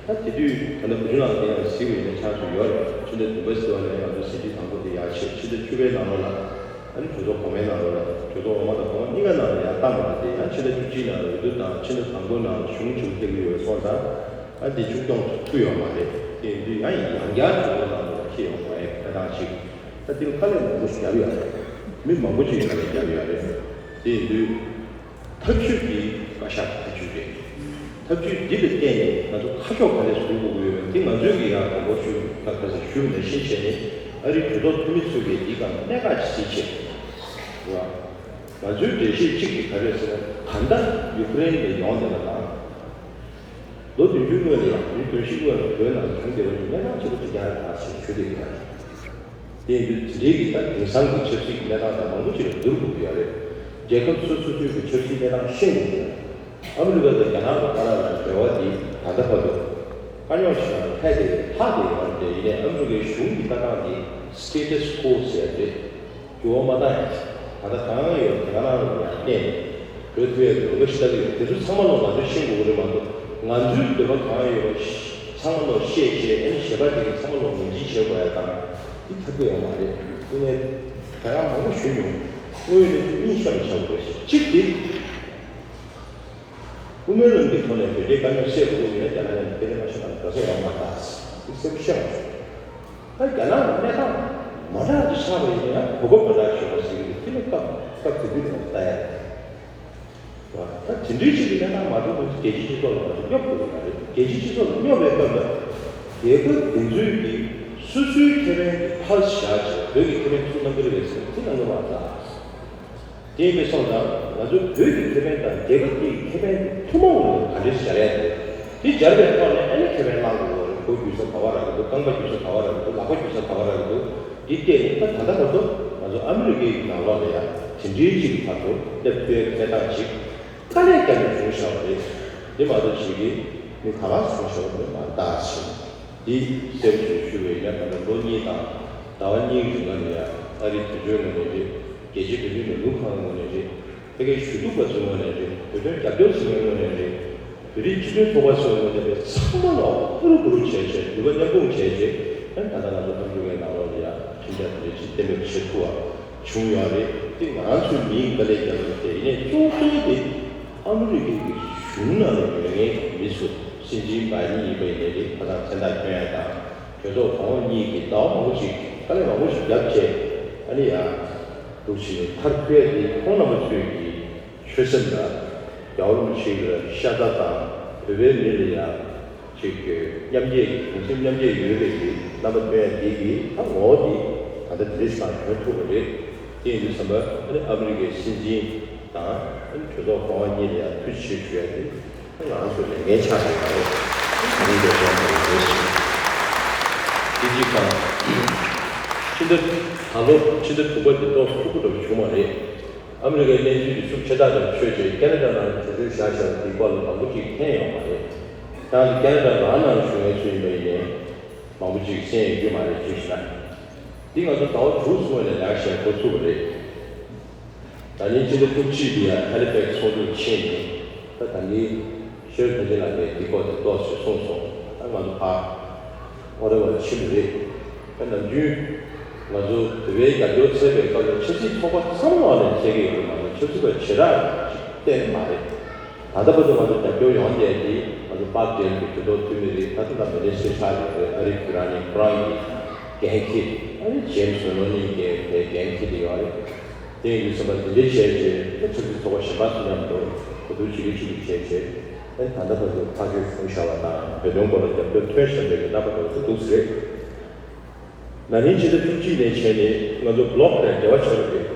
ད་དེ་དུས་ད་ལྟ་བུ་ཆུང་ལགས་དེ་ཡང་གཟིགས་པ་ཡིན་ན་ཆགས་སུ་ཡོད་རེད། ཕྱི་ཟླ་བདུན་པ་ཟེར་བ་ནས་ང་ཚོ་ཟིན་བྲིས་དང་པོ་དེ་ཡར་བྱས། ཕྱི་ཟླ་བཅུ་པའི་ནང་ལོགས་ལ་ ཨ་ནི་གྲོས་ཚོགས་གོང་མའི་ནང་ལོགས་ལ་གྲོས་ཚོགས་འོག་མ་དང་གོང་མ་གཉིས་ཀ་ནང་ལ་ཡང་བཏང་བ་དེ་ཡང་ཕྱི་ཟླ་བཅུ་གཅིག་ནང་ལ་འོས་བསྡུ་དང་ཕྱི་ཟླ་དང་པོའི་ནང་ལ་གཞུང་བྱུང་ཐེབས་ཀྱི་ཡོད་པ་སོང་ཙང་ཨ་འདི་ཕྱོགས་སྐྱོང་ཐུབ་ཡོད་མ་རེད། དེ་ཡིན་དུས་ཡང་ཡང་བསྐྱར་གྲོས་ཚོགས་ནང་ལོགས་ལ་ཁྱེད་ཡོང་བ་ཡིན་ད་ཐང་ཅིག་ད་དེ་ལ་དཀའ་ལས་མང་པོ་ཞིག་བརྒྱབ་ཡོད་རེད། མི་མང་པོ་ཅིག་དཀའ་ལས་བརྒྱབ་ཡོད་རེད། དེ་ཡིན་དུས། ཐབས་ཇུས་ཀྱི་བཀའ་ཤག་ཐབས་ཇུས་རེད། ཐབས་ཇུས་འདི་ལ་བརྟེན་ནས་ང་ཚོ་ཁ་ཕྱོགས་ག་ལེར་བཟུང་དགོས་ཀྱི་ཡོད་པ་འདི་ང་ཚོས་ཀྱི་ཡང་དང་པོ་ཞུ་ཁ་ཁ་སང་ཞུས་པ་ནང་བཞིན་བྱས་ནས་ཨ་རིའི་གྲོས་ཚོགས་འཐུས་མི་ཚོས་ཀྱི་འདི་སྒང་གནད་འགག་ཅིག་གཟིགས་བྱས། རེད་བ། ང་ཚོའི་འགྲེལ་བཤད་གཅིག་དེ་ག་རེ་ཟེར་ན་ད་ལྟ་ཡུཀ་རེན་ནས་ཡོང་བསྡད་པ་དང་། ལོ་བདུན་ཅུའི་སྔོན་ལ་ཡང་ལོ་བདུན་ཅུའི་སྔོན་ལ་བོད་ནང་བྱུང་བསྡད་པ་ནི་གནད་འགག་ཆེན་པོ་གཅིག་ཀྱང་རེད་ཟེར་ཞུ་བསྡད་ཡོད། དེ་ཡིན་དུས་དེ་འདྲའི་གི་ད་དེང་སང་གི་ཆབ་སྲིད་ཀྱི་གནས་སྟངས་དང་མང་པོ་ཅིག་ལ་བསྡུར་དགོས་ཀྱི་ཡོད་རེད། རྒྱལ་ཁབ་སོ་སོ་སོའི་གི་ཆབ་སྲིད་གནས་སྟངས་ཤེས་དགོས་ཀྱི་ཡོད་རེད། ཨ་མི་རི་ཀ་དང་རྒྱ་ནག་གི་བར་ལ་འབྲེལ་བ་འདི་ད་ལྟ་བར་དུ་དཀའ་རྙོག་ཆེ་ན་ལྷག་དེ་ལྷག་དེ་ཡོད་རེད། ཡིན་ནའི་ཨ་མི་རི་ཀའི་གཞུང་གི་ལྟ་སྟངས་འདི་སི་ཊེ་ཊས་ཀོ་ཟེར་ཡ་རེད། འགྱུར་བ་མ་བཏང་ཡ། ད་ལྟ་གང་ཡོད་དེ་ག་ནང་ལ་ཡང་བརྟེན་ནས་འགྲོ་ཐུབ་ཡ་གི་ལུགས་ལ་ཤ་སྟག་ཡོད། དེ་ཚོ་ཚང་མ་ལོ་ང་ཚོས་ཤེས་དགོས་ཀྱི་རེད་མ་གཏོགས་ང་ཚོའི་འདོད་པ་གང་ཡོད་པ་ཚང་མ་ལོ་བཤད་བཤད་ཨ་ནི་གཞན་པ་དེ་ག་ཚང་མ་ལོ་ངོས་འཛིན་བྱེད་དགོས་ཡ་དང་འདི་ཐབས་ཀྱི་ཡོད་མ་རེད། དེ་ནས་ད་ཡང་མང་པོ་ཞུ་མྱོང་། དངོས་ཡོད་གནས་ཚུལ་གཉིས་ཤ་མི་ཆགས་དགོས་ཤིག་གཅིག་དེ། དབུ་མའི་ལམ་གྱི་ཐོག་ནས་བོད་རྒྱའི་དཀའ་རྙོག་སེལ་དགོས་ཀྱི་ཡོད་ན་རྒྱ་ནག་ནས་དེ་ལས་མ་ཤེས་པ་འགྲོ་ས་ཡོད་མ་རེད། དེ་གསལ་པོ་ཤེས་པ་རེད། ད་རྒྱ་ནག་ལ་གནས་སྟངས་མ་འདྲ་ཅིག་ཆགས་པ་ཡིན་ན་ཡང་གོ་སྐབས་མ་འདྲ་བྱུང་བ་ཟེར་གྱི་འདུག་དེ་ནི་སྐབས་སྐབས་དེ་དུས་ནས་ལྟ་ཡ་རེད། ད་དེ་འདྲའི་ཅིག་གི་གནས་སྟངས་མ་འདྲ་བ་རྒྱལ་སྤྱིའི་སྤྱི་ཚོགས་ལ་ང་ཚོ་སྙོབ་དགོས་ཀྱི་མ་རེད། རྒྱལ་སྤྱིའི་སྤྱི་ཚོགས་ལ་སྙོབ་པའི་སྐབས་ལ་རྒྱལ་ཁབ་དེ་ཚོའི་གི་སོ་སོའི་ཁེ་ཕན་གྱི་ཕར་བཞག་བྱས་བོད་ཀྱི་ཁེ་ཕན་ཚུར་གནང་གི་རེད་པས་ཟེར་ན་དེ་གནང་གི་མ་རེད་ད། དེ་ཡིན་པས་སོང་ཙང་ང་ཚོས་བོད་ཀྱི་ཁེ་ཕན་དང་རྒྱལ་ཁབ་ཀྱི་ཁེ་ཕན་དེ་ཐུན་མོང་ལ་ག་འདྲས་སྦྱར་ཡ་རེད། དེ་སྦྱར་བའི་ཐོག་ནས་ཨ་ནི་ཁེ་ཕན་བླང་དགོས་པ་རེད། མགོ་རྒྱུག་ས་ག་བ་རག་གི་འདུག་རྐང་པ་རྒྱུག་ས་ག་བ་རག་གི་འདུག་ལག་པ་རྒྱུག་ས་ག་བ་རག་གི་འདུག་འདི་བལྟས་ནས་ད་ད་ལྟ་བར་དུ་ང་ཚོ་ཨ་མི་རི་ཀའི་ནང་ལོགས་ལ་ཡང་དེ་འདྲའི་ཅིག་གི་བར་དུ་སླེབས་ཐུབ་ཡ་གི་གནས་སྟངས་ཅིག་དཀའ་ལས་བརྒྱབ་ནས་བྱུང་བཞག་པ་རེད། འདི་མ་གཏོགས་ཅིག་གིས་མི་ག་ལ་བྱུང་བཞག་པ་མེད་པ་ལྟ་ཞིང་། འདི་གསལ་པོ་ཞིག་ཞུ་བའི་ཡིན་ན་ད་ལྟ་ལོ་གཉིས་དང་ཟླ་བ་གཉིས་ཀྱི་རིང་ལ་ཡང་ཨ་རིའི་དོན་གཅོད་ངོས་ནས་རེད། རྒྱལ་སྤྱིའི་བོད་མིའི་ལས་འགུལ་ཁང་ངོས་ནས་རེད། ཕ་གིའི་ཞུ་གཏུག་པ་ཚོའི་ངོས་ནས་རེད། བོད་དོན་རྒྱབ་སྐྱོར་བྱེད་མཁན་ངོས་ནས་རེད། བོད་རིགས་སྤྱི་མཐུན་ཚོགས་པ་ཚོའི་ངོས་ནས་རེད། ཚང་མ་ལ་ཀུ་རུ་ཀུ་རུ་བྱས་བྱས་ནུས་པ་མཉམ་སྤུངས་བྱས་བྱས་ཨ་ནི་ད་ལྟ་ང་ཚོ་ཨ་མི་རི་ཀའི་ནང་ལོགས་ལ་ཡང་ཁྲིམས་འཆར་དེ་འདྲ་ཅིག་གཏན་འབེབས་བྱེད་ཐུབ་པ་བྱུང་ཡོད་རེད། དེ་ང་རང་ཚོའི་མིའི་དཀའ་ལས་བརྒྱབ་པ་རེད། དེ་ཡིན་ནའི་གཙོ་བོ་གཙོ་བོ་དེ་ཨ་མི་རི་ཀའི་གཞུང་ནང་ལ་ཡོད་མཁན་གྱི་མི་ཚོ་སྲིད་འཛིན་བྷའི་ཌེན་ཡིན་པ་ཡིན་ནའི་རེད། ཁ་སང་མཚན་རྟགས་བསྐྱོན་ཡ་དང་གྲོས་ཚོགས་གོང་འོག་གཉིས་ཀྱིས་ཟླ་བ་མང་པོ་ཞིག་དཀའ་ལས་མང་པོ་ཞིག་བརྒྱབ་བྱས་ཨ་ནི་ཡང་། འདུག་བྱས་ནས་མཐར་ཐུག་ཡ་དེ་ཁོང་རྣམ་པ་ཚོས་ཀྱི་ཆོད་སེམས་དང་རྒྱལ་བ་རིན་པོ་ཆེ་ལ་ཤ་ཚ་དང་བོད་པའི་མི་ལ་ཡང་ཅིག་མཉམ་སྐྱེད་ཀྱི་གདུང་སེམས་མཉམ་སྐྱེད་ཡོད་པའི་གི་རྣམ་པ་སྟོན་ཡ་དེ་གི་ད་ངོ་བོ་དེ་ད་ལྟ་དེ་རིང་སང་གྱོན་ཐུབ་པ་རེད། དེ་ཡིན་དུས་ཙམ་པ་ཨ་ནི་ཨ་མི་རི་ཀའི་སྲིད་འཛིན་དང་ཨ་ནི་གྲོས་ཚོགས་གོང་མ་གཉིས་ལ་ཡང་ཐུགས་རྗེ་ཆེ་ཞུ་ཡ་དེ། ང་རང་ཚོའི་ལས་འགན་ཆགས་ཡོད་པ་རེད། ད་རིང་འདིར་བྱུང་བ་རེད་ཞེས། དེ་གཅིག་དང་། ཕྱི་ཟླ་ད་ལོ་ཕྱི་ཟླ་དྲུག་པ་འདི་ཏོག་ཙམ་སྐྱིད་པོ་འདྲ་པོ་བྱུང་བ་རེད། ཨ་མི་རི་ཀའི་གནས་ཚུལ་འདི་ཤུགས་ཆེ་དྲགས་ཀྱང་ཆོད་རྗེས་ཁེ་ན་ཌ་ནང་གྲོས་ཆོད་བཞག་བཞག་པ་འདི་སྐོར་ལ་མང་པོ་ཅིག་མཁྱེན་ཡོད་མ་རེད། ད་ཁེ་ན་ཌ་རང་ནང་བཞུགས་མཁན་ཚོ་ཡིན་པ་ཡིན་ནའི་མང་པོ་ཅིག་གསན་ཡོད་རྒྱུ་མ་རེད། ཅིག་ཞུ་ན། འདི་ང་ཚོ་ཟླ་བ་དྲུག་སོང་བ་ནས་ལས་ཀ་བྱེད་འགོ་ཚུགས་པ་རེད། ད་ནི་ཕྱི་ཟླ་བཅུ་གཅིག་འདི་ཡང་ཧེ་ལི་ཕེག་སི་ཚོགས་འདུར་ཕྱིན་ནས་ད་ད་ནི་ཤོད་ཕན་ཆད་ལགས་ཀྱིས་འདི་སྐོར་དེ་ཏོག་ཙམ་གསུངས་སོང་། ད་ང་ཚོ་ཕར་ཨོ་ཊ་ཝ་ལ་ཕྱིན་པ་རེད། ད་ནམ་རྒྱུན་ང་ཚོ་བོད་པའི་རྒྱབ་སྐྱོར་འཚོལ་བའི་སྐབས་ལ་ཆབ་སྲིད་ཚོགས་པ་ཚང་མ་ནས་འཚོལ་གྱི་ཡོད་པ་མ་གཏོགས་ཆབ་སྲིད་པ་ཞེ་དྲག་ཅིག་གཏན་ནས་མ་རེད། ད་ལྟ་བར་དུ་ང་ཚོ་རྒྱབ་སྐྱོར་ཡོང་བསྡད་དེ་ང་ཚོ་པཱག་ཏེལ་གྱི་གྲོས་ཚོགས་འཐུས་མི་རེད། ད་ལྟ་ད་མི་ནི་སི་ཊར་ཆགས་ཡོད་རེད། ཨ་རི་ཁུ་ར་ནི་ཁོ་རང་གི་འགན་འཁྱེར་ཨ་རི་ཇེམ་སི་མེ་ལོ་ནི་གི་དེ་འགན་འཁྱེར་དེ་ཡོད་རེད། དེ་ཡིན་དུས་ཙམ་པ་དེ་འདྲའི་བྱས་རྗེས་ད་ཆབ་སྲིད་ཚོགས་པ་གཞན་པ་ཚོ་མཉམ་དུ་གོ་བསྡུར་བྱེད་ཀྱི་བྱེད་ཀྱི་བྱས་རྗེས་ཨ་ད་ལྟ་བར་དུ་ཐག་གཅོད་བྱུང་བཞག་པ་དང་བོད་དོན་སྐོར་ལ་རྒྱབ་སྐྱོར་ཐོན་བཞག་པའི་གི་རྣམ་པ་འདྲ་བོ་ཚོ་འདུག་ཟེར། ན་ནིང་ཕྱི་ཟླ་བཅུ་གཅིག་ནས་བྱས་ནས་ང་ཚོ་བྷི་ལོག་ལ་འབྲེལ་བ་བྱས་པ་རེད།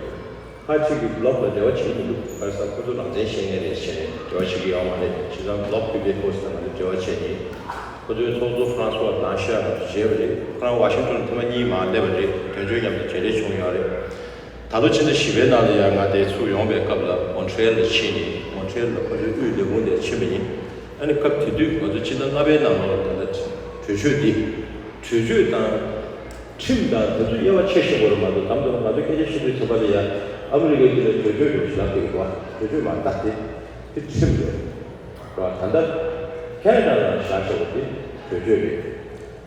ཁ་ཅིག་གིས་བྷི་ལོག་ལ་འབྲེལ་བ་བྱེད་ཀྱི་མི་འདུག་ག་རེ་ཟེར་ན་ཁོ་ཚོ་རང་བཙན་བཤད་མཁན་རེད་བྱས་ནས་འབྲེལ་བ་བྱེད་ཀྱི་ཡོད་མ་རེད། བྱས་ཙང་བྷི་ལོག་པི་པི་ཕོ་སི་དང་ང་ཚོ་འབྲེལ་བ་བྱས་ནས་ཁོ་ཚོའི་ཚོགས་གཙོ་ཧྥ་རན་སུ་ཝ་བྷི་ལང་ཤི་ཡ་ང་ཚོ་མཇལ་བ་རེད། ཁོ་རང་ཝ་ཤིང་ཊོན་ཐེངས་མ་གཉིས་མར་སླེབས་པ་རེད། དོན་གཅོད་མཉམ་དུ་མཇལ་འཕྲད་བྱུང་ཡོད་རེད། ད་ལོ་ཕྱི་ཟླ་བཞི་པའི་ནང་ལ་ཡང་ང་དེ་ཚུར་ཡོང་བའི་སྐབས་ལ་མོན་ཊི་རི་ཡལ་ལ་ཕྱིན་ནས་མོན་ཊི་རི་ཡལ་ལ་ཁོ་ཚོའི་དབུས་ལས་ཁུངས་དེར་ཕྱིན་པ་ཡིན། ཨ་ནི་སྐབས་དེ་དུས་ང་ཚོ་ཕྱི་ཟླ་ལྔ་པའི་ནང་ལོགས་ལ་ད་ལྟ་གྲོས་ཆོད་འདི་གྲོས་ཆོད་དང་ཁྲིམས་དང་དེ་ཚོ་དབྱེ་བ་ཕྱེ་ཤེས་དགོས་རེད་མ་གཏོགས་དམ་དུ་ང་ཚོ་སྐད་ཆ་བཤད་དུས་ཚོད་པ་ལ་ཡང་ཨ་མི་རི་ཀའི་དེ་ལ་གྲོས་ཆོད་འགྲོ་ཞིག་ལབ་ཀྱི་ཡོད་པ་གྲོས་ཆོད་མ་ལྟ་དེ་དེ་ཁྲིམས་རེད། རེད་བ། ད་ལྟ་ཁེ་ན་ཌ་ནང་བཞག་ཆོག་པ་དེ་གྲོས་ཆོད་རེད།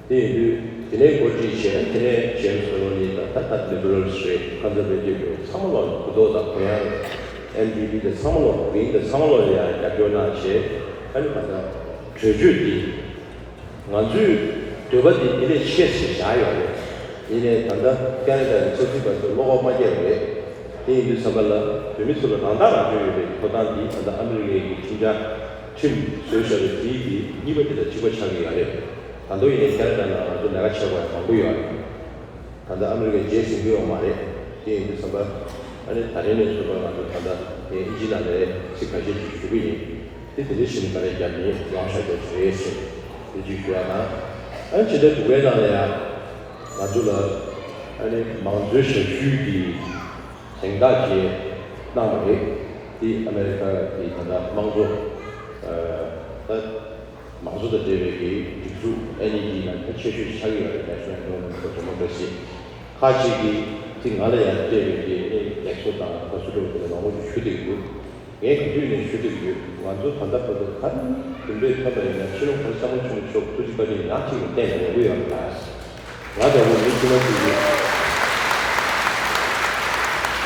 དེ་ཡིན་དུས་ དེ་ནས་འགོ་ཁྲིད་བྱས། དེ་ནས་ཇེམ་སི་ཁོ་ལོ་ནི་དང་། ད་ལྟ་ལི་བྷི་རལ་རེད། ཁོན་སར་ཝེ་ཊིབ་རེད། ཚང་མ་ལོག་གུ་དོག་དང་གུ་ཡངས་རེད། ཨེན་ཌི་པི་དེ་ཚང་མ་ལོག་གུ་རིན་དེ་ཚང་མ་ལོག་ཡང་རྒྱབ་སྐྱོར་གནང་བྱས། ཨ་ནི་ད་ལྟ་གྲོས་ཆོད་འདི་ང་ཚོའི་འདོད་པ་འདི་འདི་ལས་ཆེ་ཞེས་བཞག་ཡོད་རེད། ཡིན་ནའི་ད་ལྟ་ཁེ་ན་ཌ་ཡི་ཆབ་སྲིད་པ་ཚོས་བློ་ཁོག་མ་རྒྱག་པ་རེད། དེ་ཡིན་དུས་ཙམ་པ་ལ་བོད་མི་ཚོ་ལ་རང་ཐག་རང་གཅོད་ཡོད་པའི་ཐོབ་ཐང་འདི་ད་ལྟ་ཨ་མི་རི་ཀའི་གི་ཁྲིམས་འཆར་ཁྲིམས་བཟོས་བཞག་པའི་དེའི་གི་གཉིས་པ་དེ་དང་གཅིག་པ་ཆགས་ཀྱི་ཡོད་རེད། ད་དུང་ཡིན་ནའི་ཁེ་ན་ཌ་ནང་ང་ཚོ་ལས་ཀ་བྱེད་དགོས་ཡ་མང་པོ་ཡོད་རེད། ད་ལྟ་ཨ་མི་རི་ཀའི་རྗེས་ཟིན་གྱི་ཡོད་མ་རེད། དེ་ཡིན་དུས་ཙམ་པ་ཨ་ནི་ད་རེས་ནས་བཟུང་པ་ང་ཚོ་ད་ལྟ་དེ་ཨིན་ཇི་ནང་ལ་ཚིག་ཁ་ཤས་ཅིག་ཞུ་གི་ཡིན། དེ་དེ་འདྲ་ཞིག་ནི་ག་རེ་རྒྱབ་ནི་ཡོང་བཞག་རྒྱུ་རེད་ཟེར་དེ་ཅིག་ཞུ་ཡ་དང་། ཨ་ནི་ཇི་ལྟར་འདུག་པའི་ནང་ལ་ཡང་ང་ཚོ་ལ་ཨ་ནི་མང་གཙོའི་ཞབས་ཞུའི་གི་གཟེངས་རྟགས་ཅིག་གནང་བ་རེད། དེ་ཨ་མེ་རི་ཀ་གི་ད་ལྟ་དམངས་གཙོ་ད། མང་གཙོ་དང་འབྲེལ་བའི་གི་སྒྲིག་འཛུགས་ཨེན་ཨི་ཌི་ནང་ད་ཆེ་ཤོས་ཆགས་ཀྱི་ཡོད་རེད། National Endowment for Democracy། ཁག་ཅིག་གིས་དེ་ང་ལ་ཡང་སྤྲད་པའི་གི་ཨེ་ཡག་སོ་དང་ཁ་སུ་ལོ་དེ་ལ་མང་པོ་ཞིག་ཞུ་བསྡད་ཀྱི་འདུག་ངས་ག་དུས་ནས་ཞུ་བསྡད་ཀྱི་ཡོད། ང་ཚོ་ད་ལྟ་བར་དུ་ག་རེ་གྲུབ་འབྲས་ཐོན་པ་ཡིན་ན་ཕྱི་ལོ་ག་རེ་བསམ་བློ་ཆུང་ཆོག་ཐུགས་རྗེ་བཀའ་དྲིན་ཡང་གཅིག་ནས་བསྟན་ནས་ཡོང་གི་ཡོད་རེད། ང་འདྲ་བོ་མི་དཀྱུས་མ་གཅིག་གིས་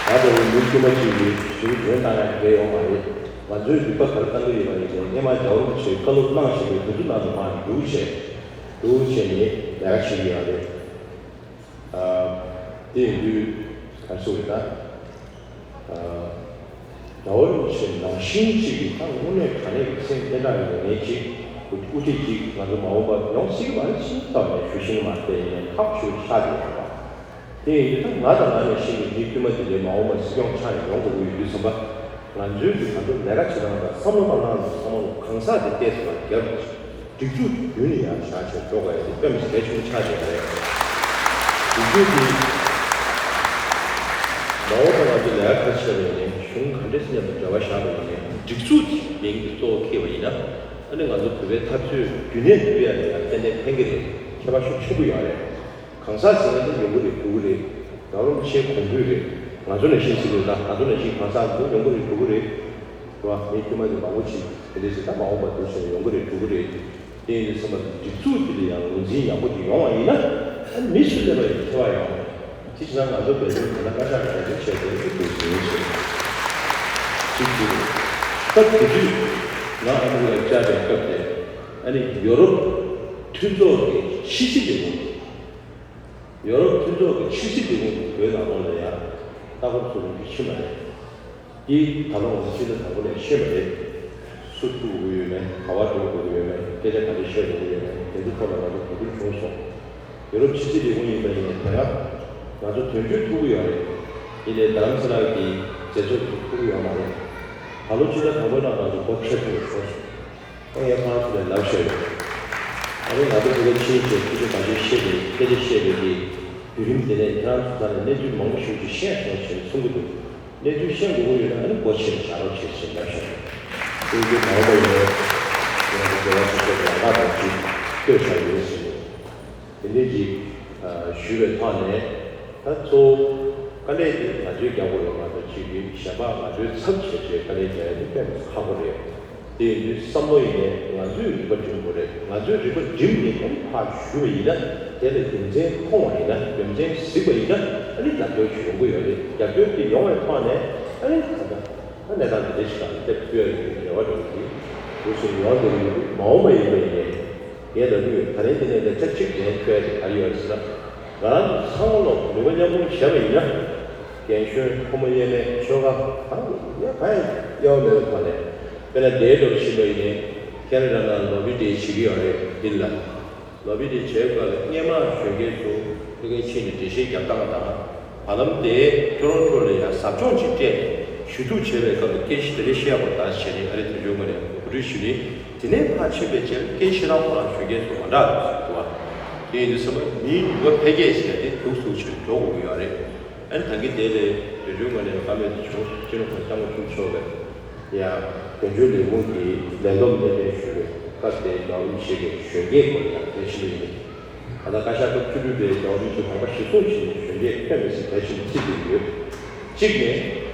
ང་འདྲ་བོ་མི་དཀྱུས་མ་གཅིག་གིས་ཞུ་འོས་བཏང་ཡ་རེ་ཡོང་མ་རེད། ང་ཚོའི་རིག་པ་ག་རེ་བཏང་གི་ཡོད་པ་ཡིན་ནའི་སྔས་མ་རྒྱལ་བ་རིན་པོ་ཆེས་བཀའ་སློབ་གནང་བཞིན་པའི་དེ་ཚོ་ནང་དུ་མར་འཇུག་བྱས་འདུག་བྱས་ནས་ལས་ཀ་བྱེད་ཀྱི་ཡོད་རེད། ཨ། དེ་ཡིན་དུས་ག་རེ་ཟེར་དགོས་རེད་ད། ཨ། རྒྱལ་བ་རིན་པོ་ཆེ་ནང་བཞིན་གཅིག་གིས་ད་དངོས་གནས་དྲང་གནས་ཀྱི་སེམས་གཏན་དྲགས་ཡོད་མཁན་ཅིག་དབུ་ཁྲིད་ཅིག་ང་ཚོ་མ་འོངས་པར་ཡོང་སྲིད་ཀྱི་མ་རེད་ཅེས་བསམ་ནས་ཞུ་ཤེས་ཀྱི་མ་རེད། དེ་ཡིན་ནའི་ཁག་ཆེ་ཆགས་ཀྱི་ཡོད་རེད་པ། དེ་ཡིན་དུས་ད་ང་དང་ང་ནང་བཞིན་གྱི་མི་དཀྱུས་མ་དེ་འདྲའི་མ་འོངས་པར་སྲིད་སྐྱོང་ཆགས་ནས་ཡོང་དགོས་ཀྱི་ཡོད་དུས་ཙམ་པ། ང་ཚོའི་གི་ད་དུང་ལས་ཀ་བྱེད་སྟངས་དང་བསམ་བློ་བཏང་སྟངས་དང་བསམ་བློ་གང་ཟག་དེ་ཏོག་ཙམ་ལ་རྒྱབ་སྒྲིག་འཛུགས་མདུན་ནས་ཡར་བཞག་བྱས་འགྲོ་དགོས་ཡ་དེ་དཔེ་མི་སྲིད་གལ་ཆེན་པོ་ཆགས་བསྡད་པ་རེད། སྒྲིག་འཛུགས་དེ་མ་འོངས་པར་ང་ཚོ་ལས་ཀ་ག་རེ་བྱས་པ་ཡིན་ནའི་གཞུང་ག་འདྲས་སེ་མཉམ་དུ་འབྲེལ་བ་བཞག་པ་ཡིན་ནའི་སྒྲིག་འཛུགས་དེ་མིང་དེ་གཙོ་བོ་འཁྱེར་བ་ཡིན་ན། ཨ་ནི་ང་ཚོ་བོད་པའི་འཐབ་རྩོད་རྒྱུན་གནས་ཐུབ་ཡ་ལ་ཡང་ཏན་ཏན་ཕན་གྱི་རེད། ཁྱད་པར་ཤུགས་ཆེན་པོ་ཡོད་རེད། གང་ཟག་ཟེར་མཁན་དེ་ཡོང་གི་རེད། འགྲོ་གི་རེད། རྒྱལ་བ་རིན་པོ་ཆེའི་གོང་བུ་རེད། ང་ཚོ་ནང་བཞིན་ཟེར་དགོས་ན་ང་ཚོ་ནང་བཞིན་གང་ཟག་འདི་ཡོང་གི་རེད། འགྲོ་གི་རེད། རེད་བ། མི་དཀྱུས་མ་དེ་མང་པོ་ཅིག་དེ་འདྲས་ཟེར་ད་མ་འོངས་པ་འདུག་ཟེར་ནས་ཡོང་གི་རེད། འགྲོ་གི་རེད། དེ་ཡིན་དུས་ཙམ་པ་སྒྲིག་འཛུགས་དེ་ལ་ཡང་ངོས་འཛིན་ཡག་པོ་ཅིག་ཡོང་བ་ཡིན་ན། ཨ་ནི་མི་སུ་སླེབས་པ་ཡིན་ཐེ་བ་ཡོང་བ་རེད། དེ་བྱས་ན་ང་ཚོ་བོད་དོན་དེ་ལ་བཀའ་ཤག་གི་ལས་དོན་བྱས་ཏེ་འདུག་ཟེར་ཡིན་ཞེས་གཅིག་གཅིག་རེད། སྐབས་དེ་དུས་ང་ཨ་མི་རི་ཀར་བཅར་བའི་སྐབས་དེ། ཨ་ནི་ཡོ་རོབ་མཐུན་ཚོགས་ཀྱི་ཕྱི་སྲིད་ལས་ཁུངས། ཡོ་རོབ་མཐུན་ཚོགས་ཀྱི་ཕྱི་སྲིད་ལས་ཁུངས་ཀྱིས་བོད་ནང་ལོགས་ལ་ཡང་ལྟ་སྐོར་ཚུགས་མཁན་ཅིག་ཕྱིན་པ་རེད། འདི་ད་ལོ་ང་ཚོ་སྤྱི་ཟླ་དང་པོ་ནས་ཤེས་པ་རེད། སུ་ཐུག་དགོས་ཀྱི་ཡོད་མེད། ག་པར་འགྲོ་དགོས་ཀྱི་ཡོད་མེད། སྐད་ཆ་ག་འདྲ་བཤད་དགོས་ཀྱི་ཡོད་མེད། དེ་ཚོ་ཐོག་ལ་ང་ཚོ་གོ་བསྡུར་བྱུང་སོང་། ཡོ་རོབ་ཕྱི་སྲིད་ལས་ཁུངས་ཡིན་པ་ཡིན་ནའི་དེ་སྔ་ང་ཚོ་དོན་གཅོད་ཐུག་གི་ཡོད་རེད། ཡིན་ནའི་རྡ་རམ་ས་ལ་གི་མཛད་གཙོ་ཐུག་ཐུག་གི་ཡོད་མ་རེད། ད་ལོ་སྤྱི་ཟླ་དང་པོའི་ནང་ང་ཚོ་སྒོ་ཕྱེ་ཐུབ་པ་བྱུང་སོང་། ཁོང་ཡང་ཁོང་ཚོ་ལ་ལབ་བཤད་ཡོད། ཨ་ནི་ང་ཚོ་བོད་པ་ཕྱིན་བྱས་སྐད་ཆ་ག་ཚོད་བཤད་པའི་སྐད་ཆ་བཤད་པའི་གི་བརྒྱུད་རིམ་དེ་ནས་ཁྱེད་རང་ཚོ་ད་ནས་གནས་ཚུལ་མང་པོ་ཞིག་ཅིག་ཤེས་སོང་ཞེས་གསུང་གི་འདུག་གནས་ཚུལ་ཤེས་དགོས་ཀྱི་ཡོད་ན་ཨ་ནི་སྒོ་ཕྱེ་ནས་བཞག་རོགས་བྱེད་ཞེས་ལབ་བཤད་ཡོད། ཀུན་གྱིས་མ་འོངས་པ་ཡིན་ནའི་ང་ཚོ་བོད་པ་ཚོ་ཚོ་ལ་ལག་དང་ཅིག་ལྟོས་བཞག་ཡོད་ཟེར་ནས། དེ་འདྲའི་ཅིག་ཞུས་པའི་ཐོག་ནས། ད་གཙོ་བོ་དཀའ་ལས་དེ་ང་ཚོས་རྒྱག་དགོས་རེད་མ་གཏོགས་ཅིག་གི་གཞན་པ་ང་ཚོའི་ཚབ་བྱས་བྱས་དཀའ་ལས་རྒྱག་ཡ་དེ་དཔེ་མི་སྲིད་ཁག་པོ་རེད། དེ་ཡིན་དུས་བསམ་བློ་ཡིན་ནའི་ང་ཚོས་རིག་པ་སྒྲིམ་དགོས་རེད། ང་ཚོས་རིག་པ་སྒྲིམ་ནས་ཨ་ནི་ཕར་ཞུས་པ་ཡིན་ན། དེ་ལ་རྒྱུ་མཚན་མཐོང་བ་ཡིན་ན། རྒྱུ་མཚན་གཟིགས་པ་ཡིན་ན། ཨ་ནི་རྒྱབ་སྐྱོར་ཅིག་ཡོང་གི་ཡོད་རེད། རྒྱབ་སྐྱོར་དེ་ཡོང་བའི་ཐོག་ནས་ཨ་ནི་ད་ལྟ་ད་གནས་སྟངས་དེ་འདྲ་ཞིག་ལ་སླེབས་ཐུབ་ཡ་ཡོད་པའི་རེ་བ་འདྲ་བོ་ཞིག་འདུག་སེ་ཡོང་བསྡད་ཀྱི་ཡོད། མ་འོངས་པ་ཡིན་པ་ཡིན་ནའི། ངས་ལབ་ཀྱི་ཡོད། ད་རིང་འདི་ནས་ལེགས་ཆ་གཅིག་ལེན་ཐུབ་ཡ་དེ་ག་རེ་ཡོད་རེད་ཟེར་ན། ང་རང་ཚོ་ཚང་མ་ལོག་ནུས་པ་མཉམ་སྤུངས་བྱས་པ་ཡིན་ན། རྒན་གཞོན་ཕོ་མོ་དབྱེར་མེད་ཆོལ་ཁ་གང་ཡང་གང་ཡང་དབྱེ་བ་མེད་པའི་ཐོག་ནས། དཔེར་ན་དེའི་སྐབས་ཕྱིན་པ་ཡིན་ནའི་ཁེ་ན་ཌ་ནང་ལོ་བི་དེ་བྱེད་ཀྱི་ཡོད་རེད། འདི་ལ་ལོ་བི་དེ་བྱས་པ་ལ་སྔས་མ་གཞོན་སྐྱེས་ཚོ་ཕ་གིར་ཕྱིན་ནས་འགྲེལ་བཤད་རྒྱབ་སྟངས་དང་། བར་ལམ་དེ་ཊོ་རོན་ཊོ་ལ་ཡང་ཟབ་སྦྱོང་ཅིག་སྤྲད་ནས་ཞུ་གཏུག་བྱས་པའི་སྐབས་ལ་སྐད་ཆ་དེ་འདྲ་བཤད་པ་དང་བྱས་ནས་ཨ་རི་དོན་གཅོད་ངོས་ནས་གོ་སྒྲིག་ཞུས་ནས། དེ་ནས་ཕར་ཕྱིན་པའི་རྗེས་ལ་སྐད་ཆ་རང་ཁོ་རང་ཞུ་མཁན་ཚོ་མ་འདྲ་བ་ཞིག་འདུག་བ། དེ་ཡིན་དུས་ཙམ་པ་མིའི་ནུས་པ་འཕེལ་རྒྱས་ཟེར་ཡ་དེ་སྡུག་སུ་ཕྱིན་འགྲོ་དགོས་ཀྱི་ཡོད་རེད། ཨ་ནི་ད་གིན་དེ་ལས་དོན་གཅོད་ངོས་ནས་བཀའ་མོལ་དེ་བྱུང་། སྤྱི་ནོར་༸གོང་ས་༸སྐྱབས་མགོན་ཆེན་པོ་མཆོག་གིས་ཡང་དོན་གཅོད་ལས་ཁུངས་ཀྱི་ལས་བསྡོམས་གནད་སྨིན་ཞུས་པའི་སྐབས་དེའི་རྒྱལ་བ་རིན་པོ་ཆེ་གིས་གཞོན་སྐྱེས་སྐོར་ཡང་གལ་ཆེན་པོ་ཡིན། ད་ལྟ་བཀའ་ཤག་སྐབས་བཅུ་དྲུག་པའི་རྒྱལ་བ་རིན་པོ་ཆེ་དགོངས་པ་གཞིར་བཟུང་བྱས་ནས་གཞོན་སྐྱེས་དཔེ་མི་སྲིད་གལ་ཆེན་པོ་བརྩི་གི་ཡོད། གཅིག་ནས་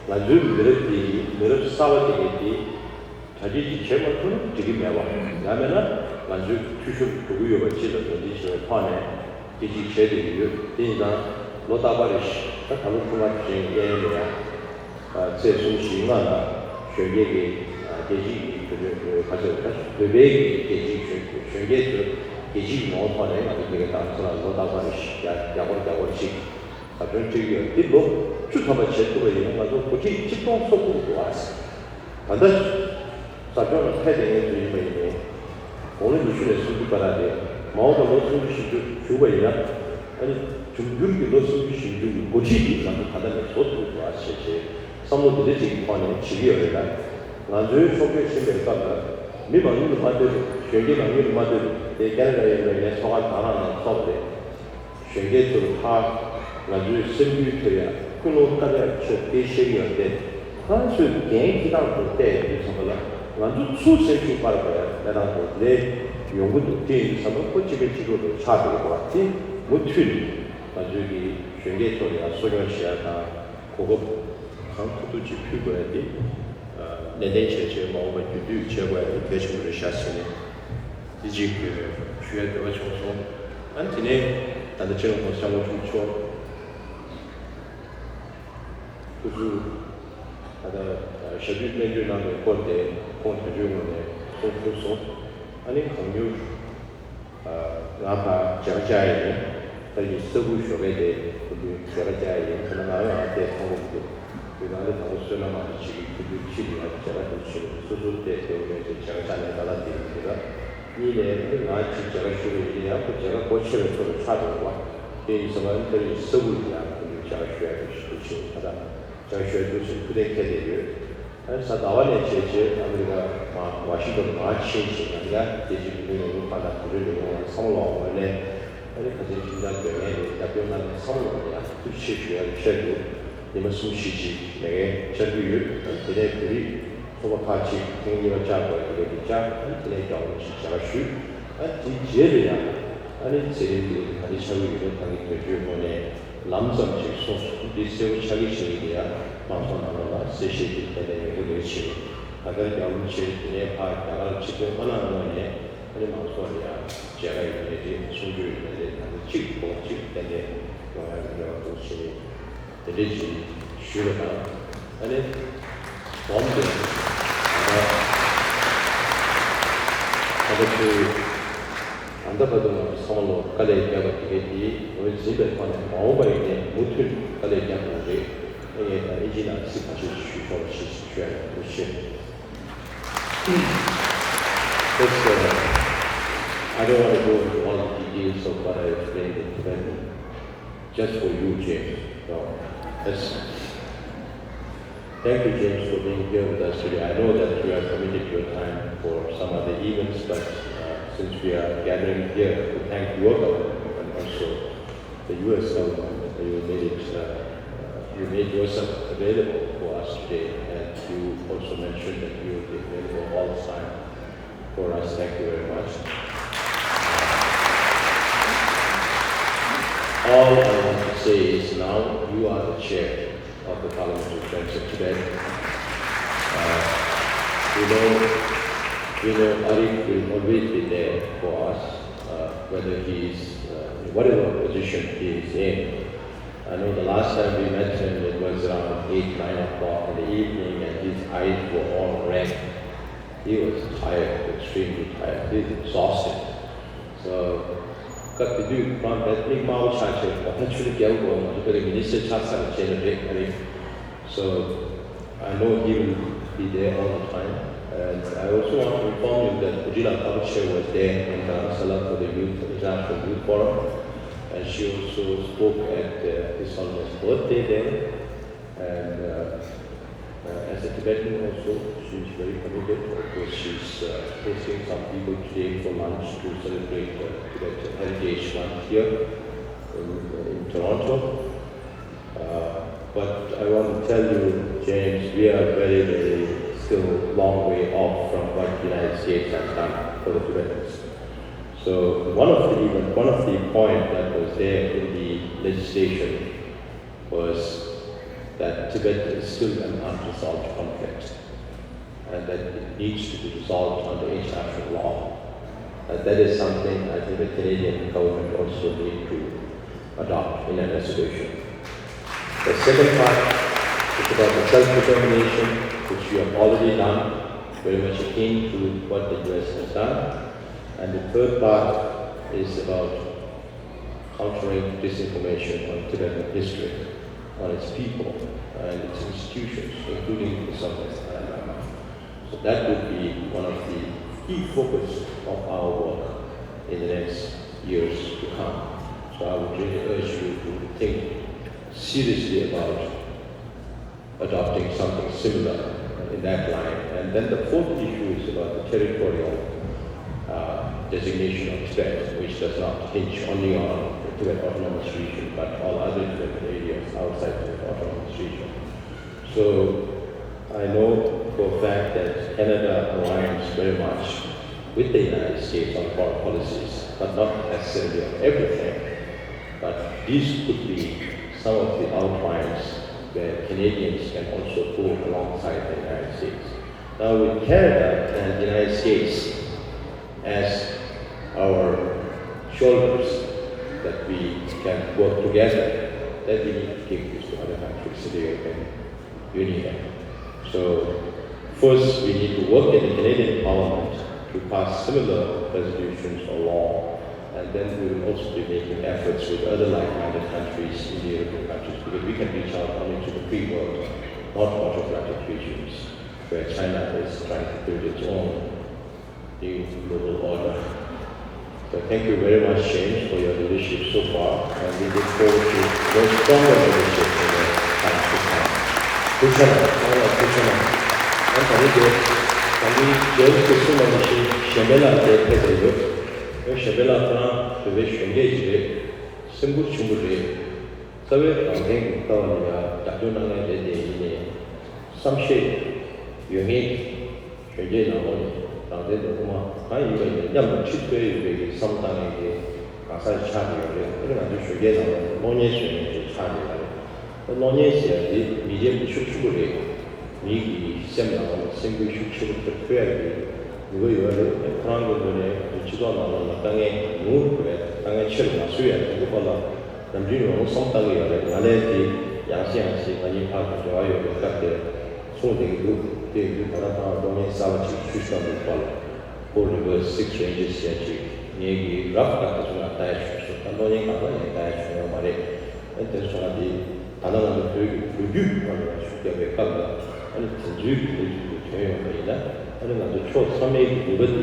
ང་ཚོའི་མི་རབས་འདི་ཡི་མི་རབས་གསར་པ་དེ་གའི་དེ་གྲ་སྒྲིག་ཅིག་བྱེད་མ་ཐུབ་ན་འགྲིག་གི་མེད་པ། ཡང་མིན་ན་ང་ཚོའི་འཐུས་ཤོར་འགྲོ་གི་ཡོད་པ་ཅིག་ལ་དོ་འགྲེལ་བྱེད་པའི་ཐོག་ནས། སྐད་ཆ་བྱས་བསྡད་ཀྱི་ཡོད། དེ་ཡིན་ཙང་ལོ་རྟག་པར་རེ་བཞིན་ད་ད་ལོ་འཁྲུངས་སྐར་དེ་བཞིན་གཡས་གཡོན་ལ་ཡང་ཚེས་གསུམ་བཞི་ལྔ་ལ་གཞོན་སྐྱེས་ཀྱི་རྒྱལ་སྤྱིའི་གི་ག་ཚོད་ད་བོད་པའི་གི་རྒྱལ་སྤྱིའི་གཞོན་གཞོན་སྐྱེས་ཚོས་རྒྱལ་སྤྱིའི་ངོ་བོ་ཐོག་ནས་ང་ཚོ་དེ་ག་དང་ཚོ་ལ་ལོ་རྟག་པར་རེ་བཞིན་ཡར་རྒྱ་སྒོར་རྒྱ་སྒོར་ཞིག་ཟབ་སྦྱོང་སྤྲད་ཀྱི་ཡོད། འདི་ལོ་བཅུ་ཐམ་པ་བྱེད་ཐུབ་པ་ཡིན་ན་ང་ཚོ་འགོ་ཁྲིད་ཆིག་སྟོང་སོ་དགུ་འདུག་ཨ། ད་ལྟ་ཟབ་སྦྱོང་ལ་ཕེབས་བསྡད་མཁན་ཚོ་ཡིན་པ་ཡིན་ནའི་དགུང་ལོ་ཉི་ཤུ་ནས་སུམ་ཅུ་བར་ལ་རེད། མ་འོངས་པ་ལོ་སུམ་ཅུ་བཞི་བཅུ་བཞུགས་པ་ཡིན་ན་ཨ་ནི་འབྱུང་འགྱུར་གྱི་ལོ་སུམ་ཅུ་བཞི་བཅུ་གི་འགོ་ཁྲིད་ཀྱི་ང་ཚོ་ད་ལྟ་ནས་བཟོ་ཐུབ་འདུག་ཨ་ཞེས་བྱས་བསམ་བློ་འདི་འདྲ་ཅིག་གི་ཐོག་ནས་བྱེད་ཀྱི་ཡོད་རེད་ལ། ང་ཚོའི་ཕྱོགས་བསྐྱོད་ཕྱིན་པའི་སྐབས་ལ་མི་མང་ཉུང་དུ་མ་སྡོད་རུང་གཞོན་སྐྱེས་མང་ཉུང་དུ་མ་སྡོད་རུང་དེ་ཀེ་ན་ཌ་ཡིན་པའི་ངའི་ཚོགས་ཁང་དང་རང་ནང་ཚོགས་རེད། གཞོན་སྐྱེས་ཚོར་ཕར་ང་ཚོའི་སེམས་འགུལ་ཐེབས་ཡ་ཀུན་སློང་བསྐྱར་ཡ་ཆེད་དེ་བཤད་ཀྱི་ཡོད་དེ། ཁོ་རང་ཚོས་འགན་འཁྱེར་སྟངས་དེ་བལྟས་ཡོང་དུས་ཙམ་པ་ལ་ང་ཚོ་ཚུར་སེམས་ཤུགས་སྤར་དགོས་ཡ་གནས་སྟངས་དེ་ལས་ཡོང་གི་འདུག་དེ་ཡིན་དུས་ཙམ་པ་ཁོ་གཅིག་པའི་གཅིག་གྲོགས་དེ་ཆགས་འགྲོ་གི་འདུག་བ། དེ་མུ་མཐུད་ནས་ང་ཚོའི་གི་གཞོན་སྐྱེས་ཚོར་ཡ་གསོ་སྐྱོང་བྱེད་ཡ་དང་གོ་སྐབས་གང་ཐུབ་ཐུབ་ཅིག་ཕུལ་དགོས་ཡ་དེ་ནན་ཏན་བྱས་བྱས་མ་འོངས་པ་རྒྱུན་མཐུད་བྱེད་དགོས་ཡ་དེ་གལ་ཆེན་པོ་རེད་ཤག་ཟེར་ནས། དེ་གཅིག་ཞུ་ཡ་འདོད་པ་བྱུང་སོང་། ཨ་ནི་དེ་ནས་ད་ལྟ་སྤྱི་ནོར་༸གོང་ས་༸སྐྱབས་མགོན་ཆེན་པོ་མཆོག་སྐུ་གཟུགས་ད་ལྟ་ཞབས་ཕྱི་སྨན་བཅོས་གནང་བའི་སྐོར་དེ་ཁོང་དོན་གཅོད་ངོས་ནས་གསུང་ཐུབ་སོང་། ཨ་ནི་གང་མྱུར་ང་ཕར་མཇལ་ཁ་བཅར་ཡ་ཡིན། ད་ཡིན་ས་ཁུལ་ཞོགས་པའི་དེ་ཁོ་ཚོའི་མཇལ་ཁ་བཅར་ཡ་ཡིན། ཁ་ན་ང་ཡང་ཨ་དེ་མཐོང་གི་མི་འདུག་དུས་གང་ལ་དང་པོ་བསོད་ནམས་མ་གཏོགས་བྱེད་ཀྱི་ཁྱོད་ཚོའི་ཕྱི་ལ་ཡང་མཇལ་ཁ་འདུག་བྱེད་ཀྱི་སོ་སོ་བལྟས་བལྟས་འོ་མེད་ཚེ་མཇལ་ཁ་བཅར་ནས་ད་ལྟ་དེ་ཡིན་དེ་ལ། གཉིས་ནས་ང་གཅིག་མཇལ་ཁ་ཞུ་གི་ཡིན་ཡང་ཁོ་མཇལ་ཁ་སྒོ་ཕྱེ་བའི་ཐོག་ཏུ་ཆགས་འགྲོ་བ། དེ་ཡིན་ཙང་ཨ་ནི་ད་ཡིན་ས་ཁུལ་ལ་ཡང་ཁོ་ཚོའི་མཇལ་ཁ་ཞུ་ཡ་གི་ཞུ་བྱེད་ད་ལྟ་མཇལ་ཁ་ཞུ་ཡ་འདུག་ཟེར་ཐུགས་གཏན་འཁེལ་བསྡད་ཡོད། ཨ་ནི་གཟའ་ཟླ་བ་ནས་བྱས་རྗེས་ཨ་མི་རི་ཀ་མར་ཝ་ཤིང་ཏོན་མར་ཕྱིན་བྱས་ང་ཚོ་ཡང་རྒྱལ་སྤྱིའི་བོད་མིའི་ལས་འགུལ་ཁང་དང་གོ་སྒྲིག་ལས་ཁུངས་ཚང་མ་ལོག་ངོས་ནས་ཨ་ནི་ཁ་སང་ཁྱིམ་ཚང་སྡོད་མཁན་རེད་རྒྱབ་སྐྱོར་གནང་མཁན་ཚང་མ་ལོག་ནས་ཡང་ཐུགས་རྗེ་ཆེ་ཞུ་ཡ་གི་ཆེད་དུ་ཉི་མ་གསུམ་བཞི་ཅིག་ལས་འགན་བཅར་གྱི་ཡོད། ཨ་ནི་དེ་ནས་བོད་རིགས་ཚོགས་པ་ཁག་ཅིག་ཐེངས་གཉིས་པ་བཅར་དགོས་ཡ་དེ་ག་དེ་བཅར། ཨ་ནི་དེ་ནས་རྒྱལ་བ་རིན་པོ་ཆེ་མཇལ་ཁ་ཞུས། ཨ་ནི་དེའི་རྗེས་ལ་ཡང་ཨ་ནི་མཛད་རིམ་དེ་ག་འདྲ་ཆགས་ཀྱི་ཡོད་མེད་ད་གིན་དོན་གཅོད་ངོས་ནས། ལམ་ཙམ་ཞིག་གསུངས་སོང་། འདི་གསལ་པོ་ཆགས་ཀྱི་བྱེད་ཀྱི་ཡ་མང་ཚོགས་ནང་ལོགས་ལ་གསལ་བཤད་ཀྱི་ཏན་ཏན་ཡོང་གི་རེད་ཞེས་ད་ལྟར་རྒྱལ་བ་རིན་པོ་ཆེ་དེ་ནས་ཕར་རྒྱ་གར་ཕྱིར་ཐོན་མ་གནང་སྔོན་ནས་ཨ་ནི་མང་ཚོགས་ལ་ཡང་མཇལ་ཁ་ཡིན་ནའི་རེད་གསུང་རྒྱུ་ཡིན་ནའི་རེད་ད་ལྟ་གཅིག་གོང་གཅིག་ཏན་ཏན་ཡོང་ཡ་གི་རེ་བ་འདུག་ཞེས་དེ་འདྲས་ཀྱིས་ཞུས་པ་དང་ཨ་ནི་འོམ་དེ་ད་ལྟ་ད་ལྟ་ཚོའི། ད་ལྟ་བར་དུ་ང་ཚོ་ཚང་མ་ལོ་དཀའ་ལས་བརྒྱབ་པ་དེ་གའི་དེ་ངོས་འཛིན་པའི་ཐོག་ནས་མ་འོངས་པ་ཡིན་ནའི་མུ་མཐུད་དཀའ་ལས་རྒྱག་དགོས་རེད། ཨེ་ངས་ད་ཨིན་ཇི་ནང་གི་ཚིག་ཁ་ཤས་ཤིག་ཞུ་ཆོག་པ་ཞིག་ཞུ་ཡ་ཡིན། ཐུགས་རྗེ་ཆེ། Just, uh, I don't want to go into all the details of what I explained in Tibetan. Just for you, James. So, that's Thank you, James, for being here with us today. I know that you have committed your time for some other events, but uh, since we are gathering here to thank your government and also the U S government, that you made it, uh, uh, you made yourself available for us today, and you also mentioned that you will be available all the time for us. Thank you very much. All I want to say is now you are the chair of the Parliamentary Friends of Tibet. Uh, we know, we know Arik will always be there for us, uh, whether he is, uh, in whatever position he is in. I know the last time we met him, it was around eight, nine o'clock in the evening, and his eyes were all red. He was tired, extremely tired. He was exhausted. So, སྐབས་དེ་དུས་ཁོ་རང་དཔེ་མིག་དམར་པོ་ཆགས་བྱས་ད་ལྟ་ཆུ་ཚོད་བརྒྱད་པ་འགོར་ང་ཚོ་ཕ་གི་མི་ནི་སི་ཊར་ཆགས་ས་ལ་བྱས་ནས་རེད་ཨ་རེད། So, I know he will be there all the time. And I also want to inform you that Khudila Tabuche was there in Dharamsala for the youth, International Youth Forum. And she also spoke at uh, His Holiness birthday there. And uh, uh, as a Tibetan also, she's very committed. Of course, she's uh, hosting some people today for lunch to celebrate uh, Tibetan Heritage Month here in, in Toronto. Uh, but I want to tell you, James, we are very, very still long way off from what the United States has done for the Tibetans. So one of the even one of the point that was there in the legislation was that Tibet is still an unresolved conflict and that it needs to be resolved under international law. Uh, that is something I think the Canadian government also need to adopt in a resolution. The second part is about the self-determination, which you have already done, very much akin to what the U S has done. And the third part is about countering disinformation on Tibetan history, on its people, and its institutions, including the Southwest Alabama. So that would be one of the key focus of our work in the next years to come. So I would really urge you to think seriously about adopting something similar in that line. And then the fourth issue is about the territorial uh, designation of Tibet, which does not hinge only on the Tibet Autonomous Region, but all other Tibetan areas outside the Autonomous Region. So I know for a fact that Canada aligns very much with the United States on foreign policies, but not necessarily on everything. But these could be some of the outlines where Canadians can also go alongside the United States. Now, with Canada and the United States as our shoulders, that we can work together, that we need to take this to other countries in the European Union. So, first, we need to work in the Canadian Parliament to pass similar resolutions or law, and then we will also be making efforts with other like-minded countries in the European countries, because we can reach out only to the free world, not autocratic regimes where China is trying to build its own new global order. So thank you very much, James, for your leadership so far, and we look forward to very stronger leadership in the time to come. ཐུགས་རྗེ་གནང་། ཐུགས་རྗེ་གནང་། ཨ་ནི་ད་རེས་དེ་ད་ནི་ཇེམ་སི་གསུངས་པ་ནང་བཞིན་གཞན་ཕན་ལ་དེ་ཕེབས་པ་ཡོད། ཨ་གཞན་ཕན་ལ་ཁོ་རང་བོད་པའི་གཞོན་སྐྱེས་ཅིག་རེད། སེམས་ཁུར་ཆེན་པོ་རེད། རྩ་བའི་རང་བཙན་གྱི་ལྟ་བ་ནི་ཡང་རྒྱབ་སྐྱོར་གནང་མཁན་རེད་དེ། ཡིན་ནའི་བསམ་ཤེས་ཡོད་མཁན་གྱི་གཞོན་སྐྱེས་ནང་ལོགས་ནས་རང་བཙན་དང་དབུ་མ་གང་ཡིན་པ་ཡིན་ན་མཉམ་དུ་ཁྲིད་ཐུབ་ཡོད་པའི་གི་བསམ་བཏང་མཁན་གྱི་གང་ཟག་ཆགས་ཀྱི་ཡོད་རེད། དེ་ནི་ང་ཚོའི་གཞོན་སྐྱེས་ནང་ལོགས་ནས་གློག་བརྙན་བཟོ་མཁན་ཅིག་ཆགས་ཀྱི་ཡོད་རེད། གློག་བརྙན་ཟེར་ཡ་འདི་མི་རྒྱ་མི་ཤུགས་ཆེན་པོ་རེད། མི་གི་སེམས་ནང་ལ་སེམས་འགུལ་ཤུགས་ཆེན་པོ་ཐེབས་ཐུབ་ཡ་གི་ནུས་པ་ཡོད་རེད། ཁོ་རང་གི་ངོས་ནས་སྤྱི་ཚོགས་ནང་ལ་དཀའ་ངལ་ཉུང་རུ་འགྲོ་ཡ་དཀའ་ངལ་ཆེ་རུ་མ་བཟོ་ཡ་གི་སྐོར་ལ་ནམ་རྒྱུན་ཡོང་སེམས་གཏང་གི་ཡོད་རེད། ང་ལས་དེ་ཡང་སེ་ཡང་སེ་ང་གཉིས་ཕར་ཚུར་འབྲེལ་བ་ཡོད་པའི་སྐབས་དེར་གསུངས་བསྡད་ཀྱི་འདུག་དེ་ཡིན་དུས་ད་ལྟ་ད་གློག་བརྙན་གསར་པ་ཅིག་ཆུ་ཤོར་འདུག་པ་ལ། Four Rivers Six Ranges ཟེར་ཅིག་ངེད་ཀྱི་རབ་ཁ་ད་ཚོ་ང་ལྟ་ཡ་བྱུང་སོང་། ད་གློག་བརྙན་གང་ལ་ངས་ལྟ་ཡ་བྱུང་ཡོད་མ་རེད། ཨ་དེ་སོང་ང་དེ་ད་ལྟ་ང་ཚོ་བོད་ཀྱི་བོད་བརྒྱུད་ཁོ་ནས་ཤུགས་རྒྱབ་པའི་སྐབས་ལ་ཨ་ནི་དེ་ཚོའི་གི་ལས་འགུལ་དེ་ཐོན་ཡོང་བ་ཡིན་ན་ཨ་ནི་ང་ཚོ་ཕྱོགས་ཚང་མའི་གི་ནུས་པ་དེ་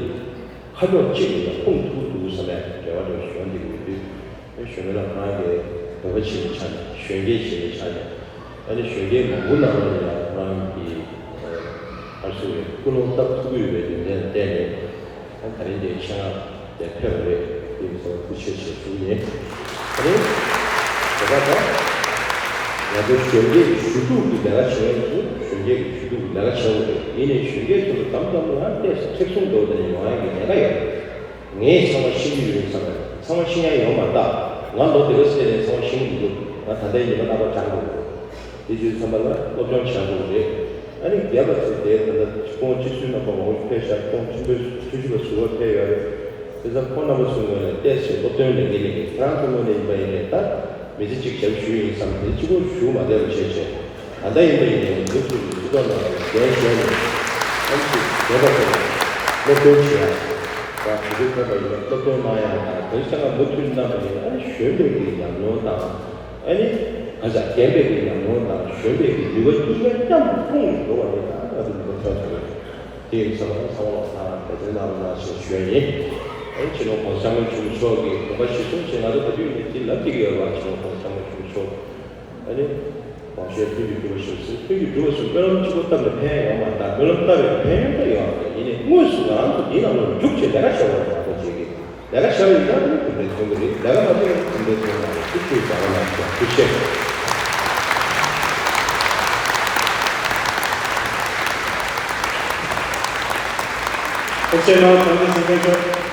ཁ་ཕྱོགས་གཅིག་ལ་ཡང་སྤུངས་ཐུབ་འདུག་བསམ་ཡ་འབྲེལ་བ་འདྲ་བ་ཞུ་བ་འདི་ཡོད་དུས། གཞོན་ནུ་ལགས་ཁོ་རང་གི་བོད་པ་ཆེན་པོ་ཆགས་ནས་གཞོན་སྐྱེས་ཆེན་པོ་ཆགས་ནས་ཨ་ནི་གཞོན་སྐྱེས་མང་པོ་ནང་ལ་ཡང་ཁོ་རང་གི་ཨ་སུ་རེད་ཀུན་སློང་སྟབས་ཐུག་གི་ཡོད་པའི་རྒྱུ་མཚན་ལ་བརྟེན་ནས་ཨ་ད་རིང་འདིའི་ཆེད་མངགས་དེ་ཕེབས་པ་རེད། དེ་ཚོ་ཐུགས་རྗེ་ཆེ་ཞུ་གི་ཡིན། ཨ་ནི་དེ་ག་ད་ང་ཚོ་གཞོན་སྐྱེས་ཞུ་གཏུག་གི་ལས་ཀ་བྱེད་མཁན་ཚོ་གཞོན་སྐྱེས་ཀྱི་ཞུ་གཏུག་གི་ལས་ཀ་བྱེད་དགོས་རེད། ཡིན་ནའི་གཞོན་སྐྱེས་ཚོ་ལ་དམ་དམ་ལ་ཏོག་ཙམ་མཁྲེགས་བཟུང་འདྲ་བོ་དེ་འདྲ་ཡོང་ཡ་གི་ཉེན་ཁ་ཡོད་རེད། ངས་ཚང་མ་ཤེས་ཀྱི་ཡོད་བསམ་པས་ཚང་མ་ཤེས་ཡ་ཡོད་མ་རེད། ད་ང་ལོ་དེ་ག་ཚོད་ནས་ཚང་མ་ཤེས་ཀྱི་མི་འདུག་ང་ད་ལྟའི་ཉི་མ་རྣམ་པ་སྦྱང་དགོས་ཀྱི་འདུག་དེ་བྱས་ཙམ་པ་ལ་སློབ་སྦྱོང་བྱ་དགོས་ཀྱི་རེད། ཨ་ནི་རྒྱབ་ལ་ཚུད་དེ་ད་ལྟ་ཁོང་སྤྱི་ཟུར་རྣམ་པ་མང་པོ་ཕེབས་ཤག་ཁོང་ཁྲིམས་དཔོན་ཁྲིམས་ཞིབ་པ་ཟུར་པ་ཕེབས་ཡོད་རེད། དེ་ཚོ་ཁོང་རྣམ་པ་ཚོའི་ངོས་ནས་ཏོག་ཙམ་སློབ་སྟོན་ལེན་གྱི་ལེན་གྱི་ཁྱེད་རང་ཚོའི་ངོས་ནས་ཡིན་པ་ཡིན་ནའི་ད་མི་ཚེ་གཅིག་ཞབས་ཞུ་ཡིན་བསམ་དེ་གཅིག་པོ་ཞུ་མ་བསྡད་པ་བྱས་བྱས། ད་ལྟ་ཡིན་པ་ཡིན་ནའི་འདི་ཚོ་གི་སྤྱི་ཚོགས་ནང་ལ་འགན་བཞེས་ནས་ཨ་ནི་ཅིག་བདེན་པ་ཁོ་ན་སློབ་སྟོན་བྱེད་ཡ་དང་དེ་ཚོའི་ཐོག་ལ་ཡིན་ན་སློབ་སྟོན་གནང་ཡ་དང་དེ་ཚོ་ཚང་མ་མུ་མཐུད་གནང་བ་ཡིན་ན་ཨ་ནི་གཞོན་པའི་གི་ཉམས་མྱོང་དང་ཨ་ནི་ག་ཚ་རྒན་པའི་གི་ཉམས་མྱོང་དང་གཞོན་པའི་གི་ནུས་པ་གཉིས་ཀ་མཉམ་དུ་སྤུངས་ནས་འགྲོ་བ་རེད། ད་ང་ཚོ་ནུས་པ་ཐོན་ཐུབ་རེད། དེ་ཡིན་ཙང་ཚང་མ་ལ་ཐང་འབད་བརྩོན་གནང་རོགས་གནང་ཞེས་ཞུ་ཡ་ཡིན། ཨ་ནི་སྤྱི་ནོར་༸གོང་ས་༸སྐྱབས་མགོན་ཆེན་པོ་མཆོག་གི་དགོངས་པ་གཞིར་བཟུང་བྱས་ང་ཚོ་ད་དུས་ནས་དེ་ལབ་བསྡད་ཀྱི་ཡོད་པ། སྤྱི་ནོར་༸གོང་ས་༸སྐྱབས་མགོན་ཆེན་པོ་མཆོག་ཨ་ནི་དབང་ཆེན་ལྷུན་གྱིས་གྲུབ་པ་ཞེས་ཟེར། ལྷུན་གྱིས་གྲུབ་པ་ཟེར་སྨོན་ལམ་གཅིག་པོ་བཏབ་ནས་ཕན་ཡོད་མ་རེད། སྨོན་ལམ་བཏབ་པའི་ཕན་ཡོན་ད་ཡོད་རེད། ཡིན་ནའི་དངོས་སུ་ང་རང་ཚོ་འདིའི་ནང་ལ་འཇུག་བྱས་ལས་ཀ་བྱེད་དགོས་རེད། ང་ཚོ་བྱེད་ཀྱི་ལས་ཀ་བྱ་བའི་ཡིན་ན་ནི་གྲུབ་འབྲས་ཐོན་གྱི་རེད། ལས་ཀ་མ་བྱས་ན་གྲུབ་འབྲས་ཐོན་མ་རེད། ཐུགས་རྗེ་ཆེ། ཐུགས་རྗེ་ཆེ། ཐུགས་རྗེ་གནང་། དམ་ཚིག་ཚོགས་གཙོ་མཆོག